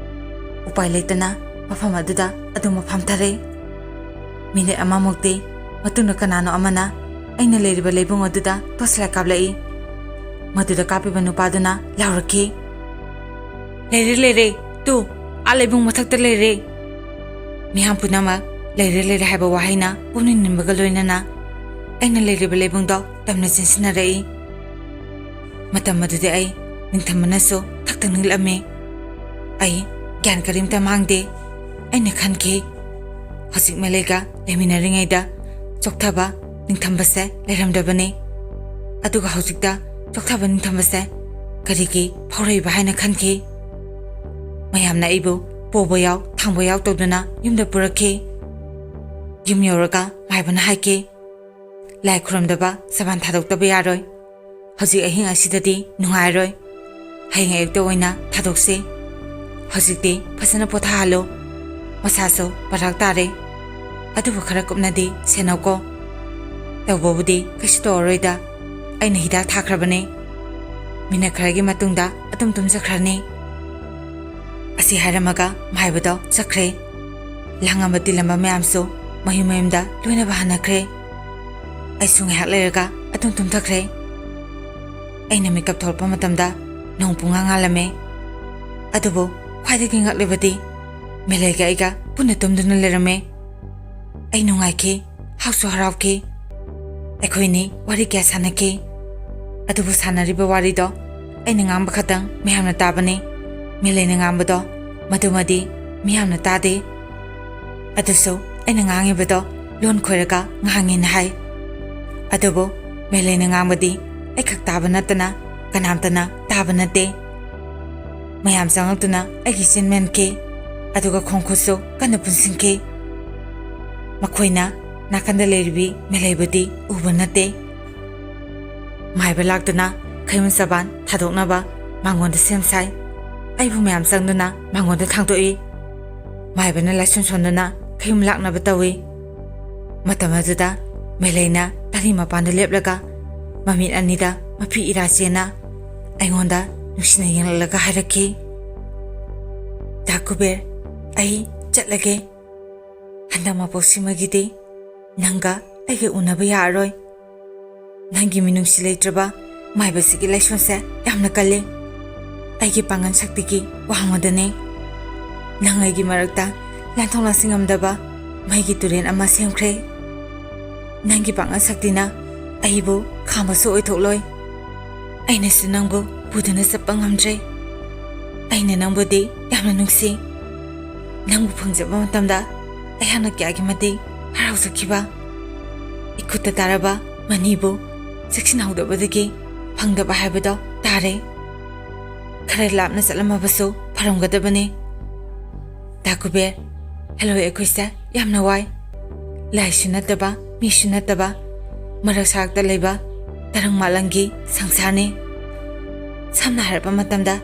ꯎꯄꯥꯏ ꯂꯩꯇꯅ ꯃꯐꯝ ꯑꯗꯨꯗ ꯑꯗꯨꯝ ꯐꯝꯊꯔꯦ꯫ ꯃꯤꯅꯤꯠ ꯑꯃꯃꯨꯛꯇꯤ ꯃꯇꯨꯡꯗ ꯀꯅꯥꯅꯣ ꯑꯃꯅ ꯑꯩꯅ ꯂꯩꯔꯤꯕ ꯂꯩꯕꯨꯡ ꯑꯗꯨꯗ ꯇꯣꯔꯆ ꯂꯥꯏꯠ ꯀꯥꯞꯂꯛꯏ꯫ ꯃꯗꯨꯗ ꯀꯥꯞꯄꯤꯕ ꯅꯨꯄꯥꯗꯨꯅ ꯂꯥꯎꯔꯛꯈꯤ, "ꯂꯩꯔꯦ, ꯂꯩꯔꯦ, ꯇꯨ, ꯑꯥ ꯂꯩꯕꯨꯡ ꯃꯊꯛꯇ ꯂꯩꯔꯦ!" ꯃꯤꯌꯥꯝ ꯄꯨꯝꯅꯃꯛ "ꯂꯩꯔꯦ, ꯂꯩꯔꯦ" ꯍꯥꯏꯕ ꯋꯥꯍꯩꯅ ꯄꯨꯝꯅꯤꯡ ꯅꯤꯟꯕꯒ ꯂꯣꯏꯅꯅ ꯑꯩꯅ ꯂꯩꯔꯤꯕ ꯂꯩꯕꯨꯡꯗꯣ ꯇꯝꯅ ꯆꯦꯟꯁꯤꯟꯅꯔꯛꯏ꯫ ꯃꯇꯝ ꯑꯗꯨꯗ ꯑꯩ ꯅꯤꯡꯊꯝꯕꯅꯁꯨ ꯊꯛ ꯊꯛ ꯅꯤꯛꯂꯝꯃꯤ꯫ ꯑꯩ ꯒ꯭ꯌꯥꯟ ꯀꯔꯤꯝꯇ ꯃꯥꯡꯗꯦ꯫ ꯑꯩꯅ ꯈꯟꯈꯤ, ꯍꯧꯖꯤꯛ ꯃꯦꯂꯩꯒ ꯂꯩꯃꯤꯟꯅꯔꯤꯉꯩꯗ ꯆꯣꯛꯊꯕ ꯅꯤꯡꯊꯝꯕꯁꯦ ꯂꯩꯔꯝꯗꯕꯅꯤ꯫ ꯑꯗꯨꯒ ꯍꯧꯖꯤꯛꯇ ꯆꯣꯛꯊꯕ ꯅꯤꯡꯊꯝꯕꯁꯦ ꯀꯔꯤꯒꯤ ꯐꯥꯎꯔꯛꯏꯕ ꯍꯥꯏꯅ ꯈꯟꯈꯤ꯫ ꯃꯌꯥꯝꯅ ꯑꯩꯕꯨ ꯄꯣꯕ ꯌꯥꯎ ꯊꯥꯡꯕ ꯌꯥꯎ ꯇꯧꯗꯨꯅ ꯌꯨꯝꯗ ꯄꯨꯔꯛꯈꯤ꯫ ꯌꯨꯝ ꯌꯧꯔꯒ ꯃꯥꯏꯕꯅ ꯍꯥꯏꯈꯤ, "ꯂꯥꯏ ꯈꯨꯔꯨꯝꯗꯕ ꯁꯕꯥꯟ ꯊꯥꯗꯣꯛꯇꯕ ꯌꯥꯔꯣꯏ꯫ ꯍꯧꯖꯤꯛ ꯑꯍꯤꯡ ꯑꯁꯤꯗꯗꯤ ꯅꯨꯡꯉꯥꯏꯔꯣꯏ꯫ ꯍꯌꯦꯡ ꯑꯌꯨꯛꯇ ꯑꯣꯏꯅ ꯊꯥꯗꯣꯛꯁꯤ꯫ ꯍꯧꯖꯤꯛꯇꯤ ꯐꯖꯅ ꯄꯣꯊꯥꯍꯜꯂꯨ꯫ ꯃꯁꯥꯁꯨ ꯄꯥꯗ꯭ꯔꯥꯛ ꯇꯥꯔꯦ꯫ ꯑꯗꯨꯕꯨ ꯈꯔ ꯀꯨꯞꯅꯗꯤ ꯁꯦꯟꯅꯧꯀꯣ꯫ ꯇꯧꯕꯕꯨꯗꯤ ꯀꯩꯁꯨ ꯇꯧꯔꯔꯣꯏꯗ꯫ ꯑꯩꯅ ꯍꯤꯗꯥꯛ ꯊꯥꯈ꯭ꯔꯕꯅꯤ꯫ ꯃꯤꯅꯠ ꯈꯔꯒꯤ ꯃꯇꯨꯡꯗ ꯑꯗꯨꯝ ꯇꯨꯝꯖꯈ꯭ꯔꯅꯤ꯫" ꯑꯁꯤ ꯍꯥꯏꯔꯝꯃꯒ ꯃꯥꯏꯕꯗꯣ ꯆꯠꯈ꯭ꯔꯦ꯫ ꯂꯥꯡꯉꯝꯕ ꯇꯤꯜꯂꯝꯕ ꯃꯌꯥꯝꯁꯨ ꯃꯌꯨꯝ ꯃꯌꯨꯝꯗ ꯂꯣꯏꯅꯕ ꯍꯟꯅꯈ꯭ꯔꯦ꯫ ꯑꯩꯁꯨ ꯉꯥꯏꯍꯥꯛ ꯂꯩꯔꯒ ꯑꯗꯨꯝ ꯇꯨꯝꯊꯈ꯭ꯔꯦ꯫ ꯑꯩꯅ ꯃꯤꯀꯞ ꯊꯣꯛꯂꯛꯄ ꯃꯇꯝꯗ ꯅꯣꯡ ꯄꯨꯡꯉꯥꯟ ꯉꯥꯜꯂꯝꯃꯦ꯫ ꯑꯗꯨꯕꯨ ꯈ꯭ꯋꯥꯏꯗꯒꯤ ꯉꯛꯂꯤꯕꯗꯤ ꯃꯦꯂꯩꯒ ꯑꯩꯒ ꯄꯨꯟꯅ ꯇꯨꯝꯗꯨꯅ ꯂꯩꯔꯝꯃꯦ꯫ ꯑꯩ ꯅꯨꯡꯉꯥꯏꯈꯤ꯫ ꯍꯔꯥꯎꯁꯨ ꯍꯔꯥꯎꯈꯤ꯫ ꯑꯩꯈꯣꯏꯅꯤ ꯋꯥꯔꯤ ꯀꯌꯥ ꯁꯥꯟꯅꯈꯤ꯫ ꯑꯗꯨꯕꯨ ꯁꯥꯟꯅꯔꯤꯕ ꯋꯥꯔꯤꯗꯣ ꯑꯩꯅ ꯉꯥꯡꯕ ꯈꯛꯇꯪ ꯃꯌꯥꯝꯅ ꯇꯥꯕꯅꯤ꯫ ꯃꯦꯂꯩꯅ ꯉꯥꯡꯕꯗꯣ ꯃꯗꯨꯃꯗꯤ ꯃꯤꯌꯥꯝꯅ ꯇꯥꯗꯦ꯫ ꯑꯗꯨꯁꯨ ꯑꯩꯅ ꯉꯥꯡꯉꯤꯕꯗꯣ ꯂꯣꯟ ꯈꯣꯏꯔꯒ ꯉꯥꯡꯉꯦꯅ ꯍꯥꯏ꯫ ꯑꯗꯨꯕꯨ ꯃꯦꯂꯩꯅ ꯉꯥꯡꯕꯗꯤ ꯑꯩꯈꯛ ꯇꯥꯕ ꯅꯠꯇꯅ ꯀꯅꯥꯝꯇꯅ ꯇꯥꯕ ꯅꯠꯇꯦ꯫ ꯃꯌꯥꯝ ꯆꯪꯂꯛꯇꯨꯅ ꯑꯩꯒꯤ ꯆꯤꯟ ꯃꯦꯟꯈꯤ, ꯑꯗꯨꯒ ꯈꯣꯡꯈꯨꯠꯁꯨ ꯀꯟꯅ ꯄꯨꯟꯁꯤꯟꯈꯤ꯫ ꯃꯈꯣꯏꯅ ꯅꯥꯀꯟꯗ ꯂꯩꯔꯤꯕꯤ ꯃꯦꯂꯩꯕꯨꯗꯤ ꯎꯕ ꯅꯠꯇꯦ꯫ ꯃꯥꯏꯕ ꯂꯥꯛꯇꯨꯅ ꯈꯩꯃꯨ ꯆꯕꯥꯟ ꯊꯥꯗꯣꯛꯅꯕ ꯃꯉꯣꯟꯗ ꯁꯦꯝ ꯁꯥꯏ꯫ ꯑꯩꯕꯨ ꯃꯌꯥꯝ ꯆꯪꯗꯨꯅ ꯃꯉꯣꯟꯗ ꯊꯥꯡꯗꯣꯛꯏ꯫ ꯃꯥꯏꯕꯅ ꯂꯥꯏꯁꯣꯟ ꯁꯣꯟꯗꯨꯅ ꯈꯩꯃꯨ ꯂꯥꯛꯅꯕ ꯇꯧꯏ꯫ ꯃꯇꯝ ꯑꯗꯨꯗ ꯃꯦꯂꯩꯅ ꯇꯔꯤ ꯃꯄꯥꯟꯗ ꯂꯦꯞꯂꯒ ꯃꯃꯤꯠ ꯑꯅꯤꯗ ꯃꯐꯤ ꯏꯔꯥ ꯆꯦꯟꯅ ꯑꯩꯉꯣꯟꯗ ꯅꯨꯡꯁꯤꯅ ꯌꯦꯡꯂꯛꯂꯒ ꯍꯥꯏꯔꯛꯈꯤ, "ꯗꯥ ꯀꯨꯕꯦꯔ, ꯑꯩ ꯆꯠꯂꯒꯦ꯫ ꯍꯟꯗꯛ ꯃꯄꯣꯛꯁꯤꯃꯒꯤꯗꯤ ꯅꯪꯒ ꯑꯩꯒ ꯎꯅꯕ ꯌꯥꯔꯔꯣꯏ꯫ ꯅꯪꯒꯤ ꯃꯤꯅꯨꯡꯁꯤ ꯂꯩꯇ꯭ꯔꯕ ꯃꯥꯏꯕꯁꯤꯒꯤ ꯂꯥꯏꯁꯣꯟꯁꯦ ꯌꯥꯝꯅ ꯀꯜꯂꯤ꯫ ꯑꯩꯒꯤ ꯄꯥꯡꯒꯜ ꯁꯛꯇꯤꯒꯤ ꯋꯥꯡꯃꯗꯅꯦ꯫ ꯅꯪ ꯑꯩꯒꯤ ꯃꯔꯛꯇ ꯂꯥꯟꯊꯣꯛ ꯂꯥꯟꯁꯤꯟ ꯉꯝꯗꯕ ꯃꯩꯒꯤ ꯇꯨꯔꯦꯜ ꯑꯃ ꯁꯦꯝꯈ꯭ꯔꯦ꯫ ꯅꯪꯒꯤ ꯄꯥꯡꯒꯜ ꯁꯛꯇꯤꯅ ꯑꯩꯕꯨ ꯈꯥꯝꯕꯁꯨ ꯑꯣꯏꯊꯣꯛꯂꯣꯏ꯫ ꯑꯩꯅꯁꯨ ꯅꯪꯕꯨ ꯄꯨꯗꯨꯅ ꯆꯠꯄ ꯉꯝꯗ꯭ꯔꯦ꯫ ꯑꯩꯅ ꯅꯪꯕꯨꯗꯤ ꯌꯥꯝꯅ ꯅꯨꯡꯁꯤ꯫ ꯅꯪꯕꯨ ꯐꯪꯖꯕ ꯃꯇꯝꯗ ꯑꯩꯍꯥꯛꯅ ꯀꯌꯥꯒꯤ ꯃꯇꯤꯛ ꯍꯔꯥꯎꯖꯈꯤꯕ꯫ ꯏꯈꯨꯠꯇ ꯇꯥꯔꯕ ꯃꯅꯤꯕꯨ ꯆꯦꯛꯁꯤꯟꯍꯧꯗꯕꯗꯒꯤ ꯐꯪꯗꯕ ꯍꯥꯏꯕꯗꯣ ꯇꯥꯔꯦ꯫ ꯈꯔ ꯂꯥꯞꯅ ꯆꯠꯂꯝꯃꯕꯁꯨ ꯐꯔꯝꯒꯗꯕꯅꯤ꯫ ꯗꯥ ꯀꯨꯕꯦꯔ, ꯍꯦꯂꯣꯏ ꯑꯩꯈꯣꯏꯁꯦ ꯌꯥꯝꯅ ꯋꯥꯏ꯫ ꯂꯥꯏꯁꯨ ꯅꯠꯇꯕ, ꯃꯤꯁꯨ ꯅꯠꯇꯕ, ꯃꯔꯛ ꯁꯔꯛꯇ ꯂꯩꯕ ꯇꯔꯪ ꯃꯥꯂꯪꯒꯤ ꯁꯪꯁꯥꯔꯅꯤ꯫ ꯁꯝꯅ ꯍꯥꯏꯔꯛꯄ ꯃꯇꯝꯗ,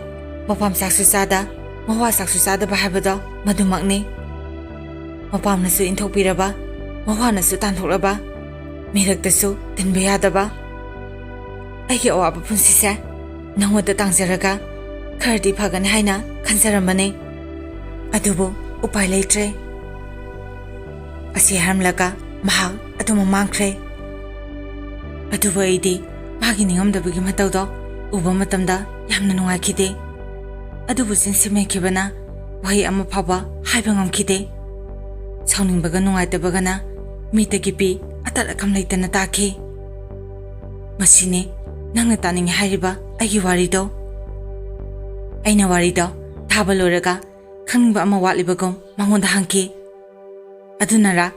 ꯃꯄꯥꯝ ꯆꯥꯛꯁꯨ ꯆꯥꯗ, ꯃꯋꯥ ꯆꯥꯛꯁꯨ ꯆꯥꯗꯕ ꯍꯥꯏꯕꯗꯣ ꯃꯗꯨꯃꯛꯅꯤ꯫ ꯃꯄꯥꯝꯅꯁꯨ ꯏꯟꯊꯣꯛꯄꯤꯔꯕ, ꯃꯋꯥꯅꯁꯨ ꯇꯥꯟꯊꯣꯛꯂꯕ, ꯃꯤꯔꯛꯇꯁꯨ ꯇꯤꯟꯕ ꯌꯥꯗꯕ꯫ ꯑꯩꯒꯤ ꯑꯋꯥꯕ ꯄꯨꯟꯁꯤꯁꯦ ꯅꯉꯣꯟꯗ ꯇꯥꯡꯖꯔꯒ ꯈꯔꯗꯤ ꯐꯒꯅꯤ ꯍꯥꯏꯅ ꯈꯟꯖꯔꯝꯕꯅꯤ꯫ ꯑꯗꯨꯕꯨ ꯎꯄꯥꯏ ꯂꯩꯇ꯭ꯔꯦ꯫" ꯑꯁꯤ ꯍꯥꯏꯔꯝꯂꯒ ꯃꯍꯥꯛ ꯑꯗꯨꯃꯛ ꯃꯥꯡꯈ꯭ꯔꯦ꯫ ꯑꯗꯨꯕꯨ ꯑꯩꯗꯤ ꯃꯥꯒꯤ ꯅꯤꯡꯉꯝꯗꯕꯒꯤ ꯃꯇꯧꯗꯣ ꯎꯕ ꯃꯇꯝꯗ ꯌꯥꯝꯅ ꯅꯨꯡꯉꯥꯏꯈꯤꯗꯦ꯫ ꯑꯗꯨꯕꯨ ꯆꯤꯟ ꯁꯤꯃꯦꯛꯈꯤꯕꯅ ꯋꯥꯍꯩ ꯑꯃ ꯐꯥꯎꯕ ꯍꯥꯏꯕ ꯉꯝꯈꯤꯗꯦ꯫ ꯁꯥꯎꯅꯤꯡꯕꯒ ꯅꯨꯡꯉꯥꯏꯇꯕꯒꯅ ꯃꯤꯠꯇꯒꯤ ꯄꯤ ꯑꯇꯠ ꯑꯈꯝ ꯂꯩꯇꯅ ꯇꯥꯈꯤ꯫ "ꯃꯁꯤꯅꯤ ꯅꯪꯅ ꯇꯥꯅꯤꯡꯉꯤ ꯍꯥꯏꯔꯤꯕ ꯑꯩꯒꯤ ꯋꯥꯔꯤꯗꯣ?" ꯑꯩꯅ ꯋꯥꯔꯤꯗꯣ ꯊꯥꯕ ꯂꯣꯏꯔꯒ ꯈꯪꯅꯤꯡꯕ ꯑꯃ ꯋꯥꯠꯂꯤꯕꯒꯨꯝ ꯃꯉꯣꯟꯗ ꯍꯪꯈꯤ꯫ "ꯑꯗꯨꯅꯔꯥ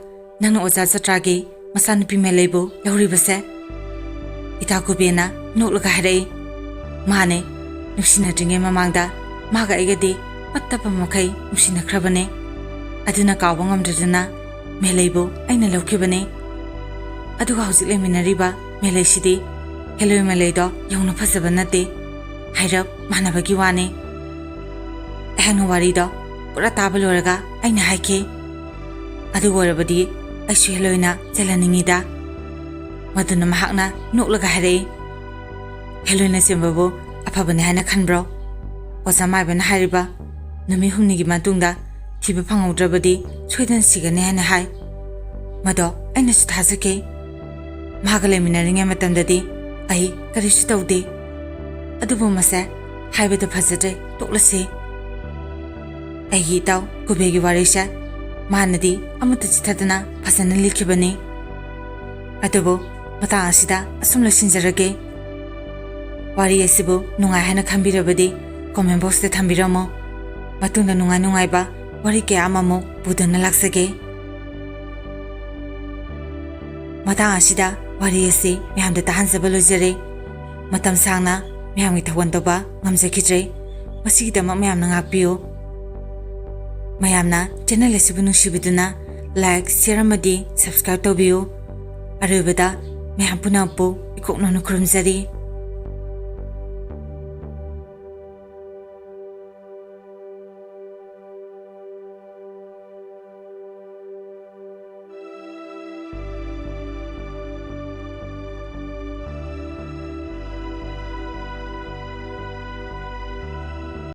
ꯅꯪꯅ ꯑꯣꯖꯥ ꯆꯇ꯭ꯔꯥꯒꯤ ꯃꯆꯥꯅꯨꯄꯤ ꯃꯦꯂꯩꯕꯨ ꯂꯧꯔꯤꯕꯁꯦ?" ꯏꯇꯥ ꯀꯨꯕꯦꯅ ꯅꯣꯛꯂꯒ ꯍꯥꯏꯔꯛꯏ꯫ "ꯃꯥꯅꯦ, ꯅꯨꯡꯁꯤꯅꯗ꯭ꯔꯤꯉꯩ ꯃꯃꯥꯡꯗ ꯃꯥꯒ ꯑꯩꯒꯗꯤ ꯄꯠꯇꯕ ꯃꯈꯩ ꯅꯨꯡꯁꯤꯅꯈ꯭ꯔꯕꯅꯦ꯫ ꯑꯗꯨꯅ ꯀꯥꯎꯕ ꯉꯝꯗ꯭ꯔꯗꯅ ꯃꯦꯂꯩꯕꯨ ꯑꯩꯅ ꯂꯧꯈꯤꯕꯅꯦ꯫ ꯑꯗꯨꯒ ꯍꯧꯖꯤꯛ ꯂꯩꯃꯤꯟꯅꯔꯤꯕ ꯃꯦꯂꯩꯁꯤꯗꯤ ꯍꯦꯂꯣꯏ ꯃꯦꯂꯩꯗꯣ ꯌꯧꯅ ꯐꯖꯕ ꯅꯠꯇꯦ, ꯍꯥꯏꯔꯞ ꯃꯥꯟꯅꯕꯒꯤ ꯋꯥꯅꯦ꯫" ꯑꯩꯍꯥꯛꯅ ꯋꯥꯔꯤꯗꯣ ꯄꯨꯔꯥ ꯇꯥꯕ ꯂꯣꯏꯔꯒ ꯑꯩꯅ ꯍꯥꯏꯈꯤ, "ꯑꯗꯨ ꯑꯣꯏꯔꯕꯗꯤ ꯑꯩꯁꯨ ꯍꯦꯂꯣꯏꯅ ꯆꯦꯜꯍꯟꯅꯤꯡꯉꯤꯗ꯫" ꯃꯗꯨꯅ ꯃꯍꯥꯛꯅ ꯅꯣꯛꯂꯒ ꯍꯥꯏꯔꯛꯏ, "ꯍꯦꯂꯣꯏꯅ ꯆꯦꯟꯕꯕꯨ ꯑꯐꯕꯅꯤ ꯍꯥꯏꯅ ꯈꯟꯕ꯭ꯔꯣ? ꯑꯣꯖꯥ ꯃꯥꯏꯕꯅ ꯍꯥꯏꯔꯤꯕ ꯅꯨꯃꯤꯠ ꯍꯨꯝꯅꯤꯒꯤ ꯃꯇꯨꯡꯗ ꯊꯤꯕ ꯐꯪꯍꯧꯗ꯭ꯔꯕꯗꯤ ꯁꯣꯏꯗꯅ ꯁꯤꯒꯅꯤ ꯍꯥꯏꯅ ꯍꯥꯏ꯫ ꯃꯗꯣ ꯑꯩꯅꯁꯨ ꯊꯥꯖꯈꯤ꯫ ꯃꯥꯒ ꯂꯩꯃꯤꯟꯅꯔꯤꯉꯩ ꯃꯇꯝꯗꯗꯤ ꯑꯩ ꯀꯔꯤꯁꯨ ꯇꯧꯗꯦ꯫ ꯑꯗꯨꯕꯨ ꯃꯁꯦ ꯍꯥꯏꯕꯗ ꯐꯖꯗ꯭ꯔꯦ, ꯇꯣꯛꯂꯁꯤ꯫ ꯑꯩꯒꯤ ꯏꯇꯥꯎ ꯀꯨꯕꯦꯔꯒꯤ ꯋꯥꯔꯤꯁꯦ ꯃꯥꯅꯗꯤ ꯑꯃꯠꯇ ꯆꯤꯊꯗꯅ ꯐꯖꯅ ꯂꯤꯈꯤꯕꯅꯤ꯫ ꯑꯗꯨꯕꯨ ꯃꯇꯥꯡ ꯑꯁꯤꯗ ꯑꯁꯨꯝ ꯂꯣꯏꯁꯤꯟꯖꯔꯒꯦ꯫ ꯋꯥꯔꯤ ꯑꯁꯤꯕꯨ ꯅꯨꯡꯉꯥꯏ ꯍꯥꯏꯅ ꯈꯟꯕꯤꯔꯕꯗꯤ comment boxꯇ ꯊꯝꯕꯤꯔꯝꯃꯨ꯫ ꯃꯇꯨꯡꯗ ꯅꯨꯡꯉꯥꯏ ꯅꯨꯡꯉꯥꯏꯕ ꯋꯥꯔꯤ ꯀꯌꯥ ꯑꯃꯃꯨꯛ ꯄꯨꯗꯨꯅ ꯂꯥꯛꯆꯒꯦ꯫ ꯃꯇꯥꯡ ꯑꯁꯤꯗ ꯋꯥꯔꯤ ꯑꯁꯤ ꯃꯌꯥꯝꯗ ꯇꯥꯍꯟꯖꯕ ꯂꯣꯏꯖꯔꯦ꯫ ꯃꯇꯝ ꯁꯥꯡꯅ ꯃꯌꯥꯝꯒꯤ ꯊꯧꯒꯜ ꯇꯧꯕ ꯉꯝꯖꯈꯤꯗ꯭ꯔꯦ꯫ ꯃꯁꯤꯒꯤꯗꯃꯛ ꯃꯌꯥꯝꯅ ꯉꯥꯛꯄꯤꯌꯨ꯫ ꯃꯌꯥꯝꯅ channel ꯑꯁꯤꯕꯨ ꯅꯨꯡꯁꯤꯕꯤꯗꯨꯅ like, share ꯑꯃꯗꯤ subscribe ꯇꯧꯕꯤꯌꯨ꯫ ꯑꯔꯣꯏꯕꯗ ꯃꯌꯥꯝ ꯄꯨꯝꯅꯃꯛꯄꯨ ꯏꯀꯣꯛ ꯅꯧꯅ ꯈꯨꯔꯨꯝꯖꯔꯤ꯫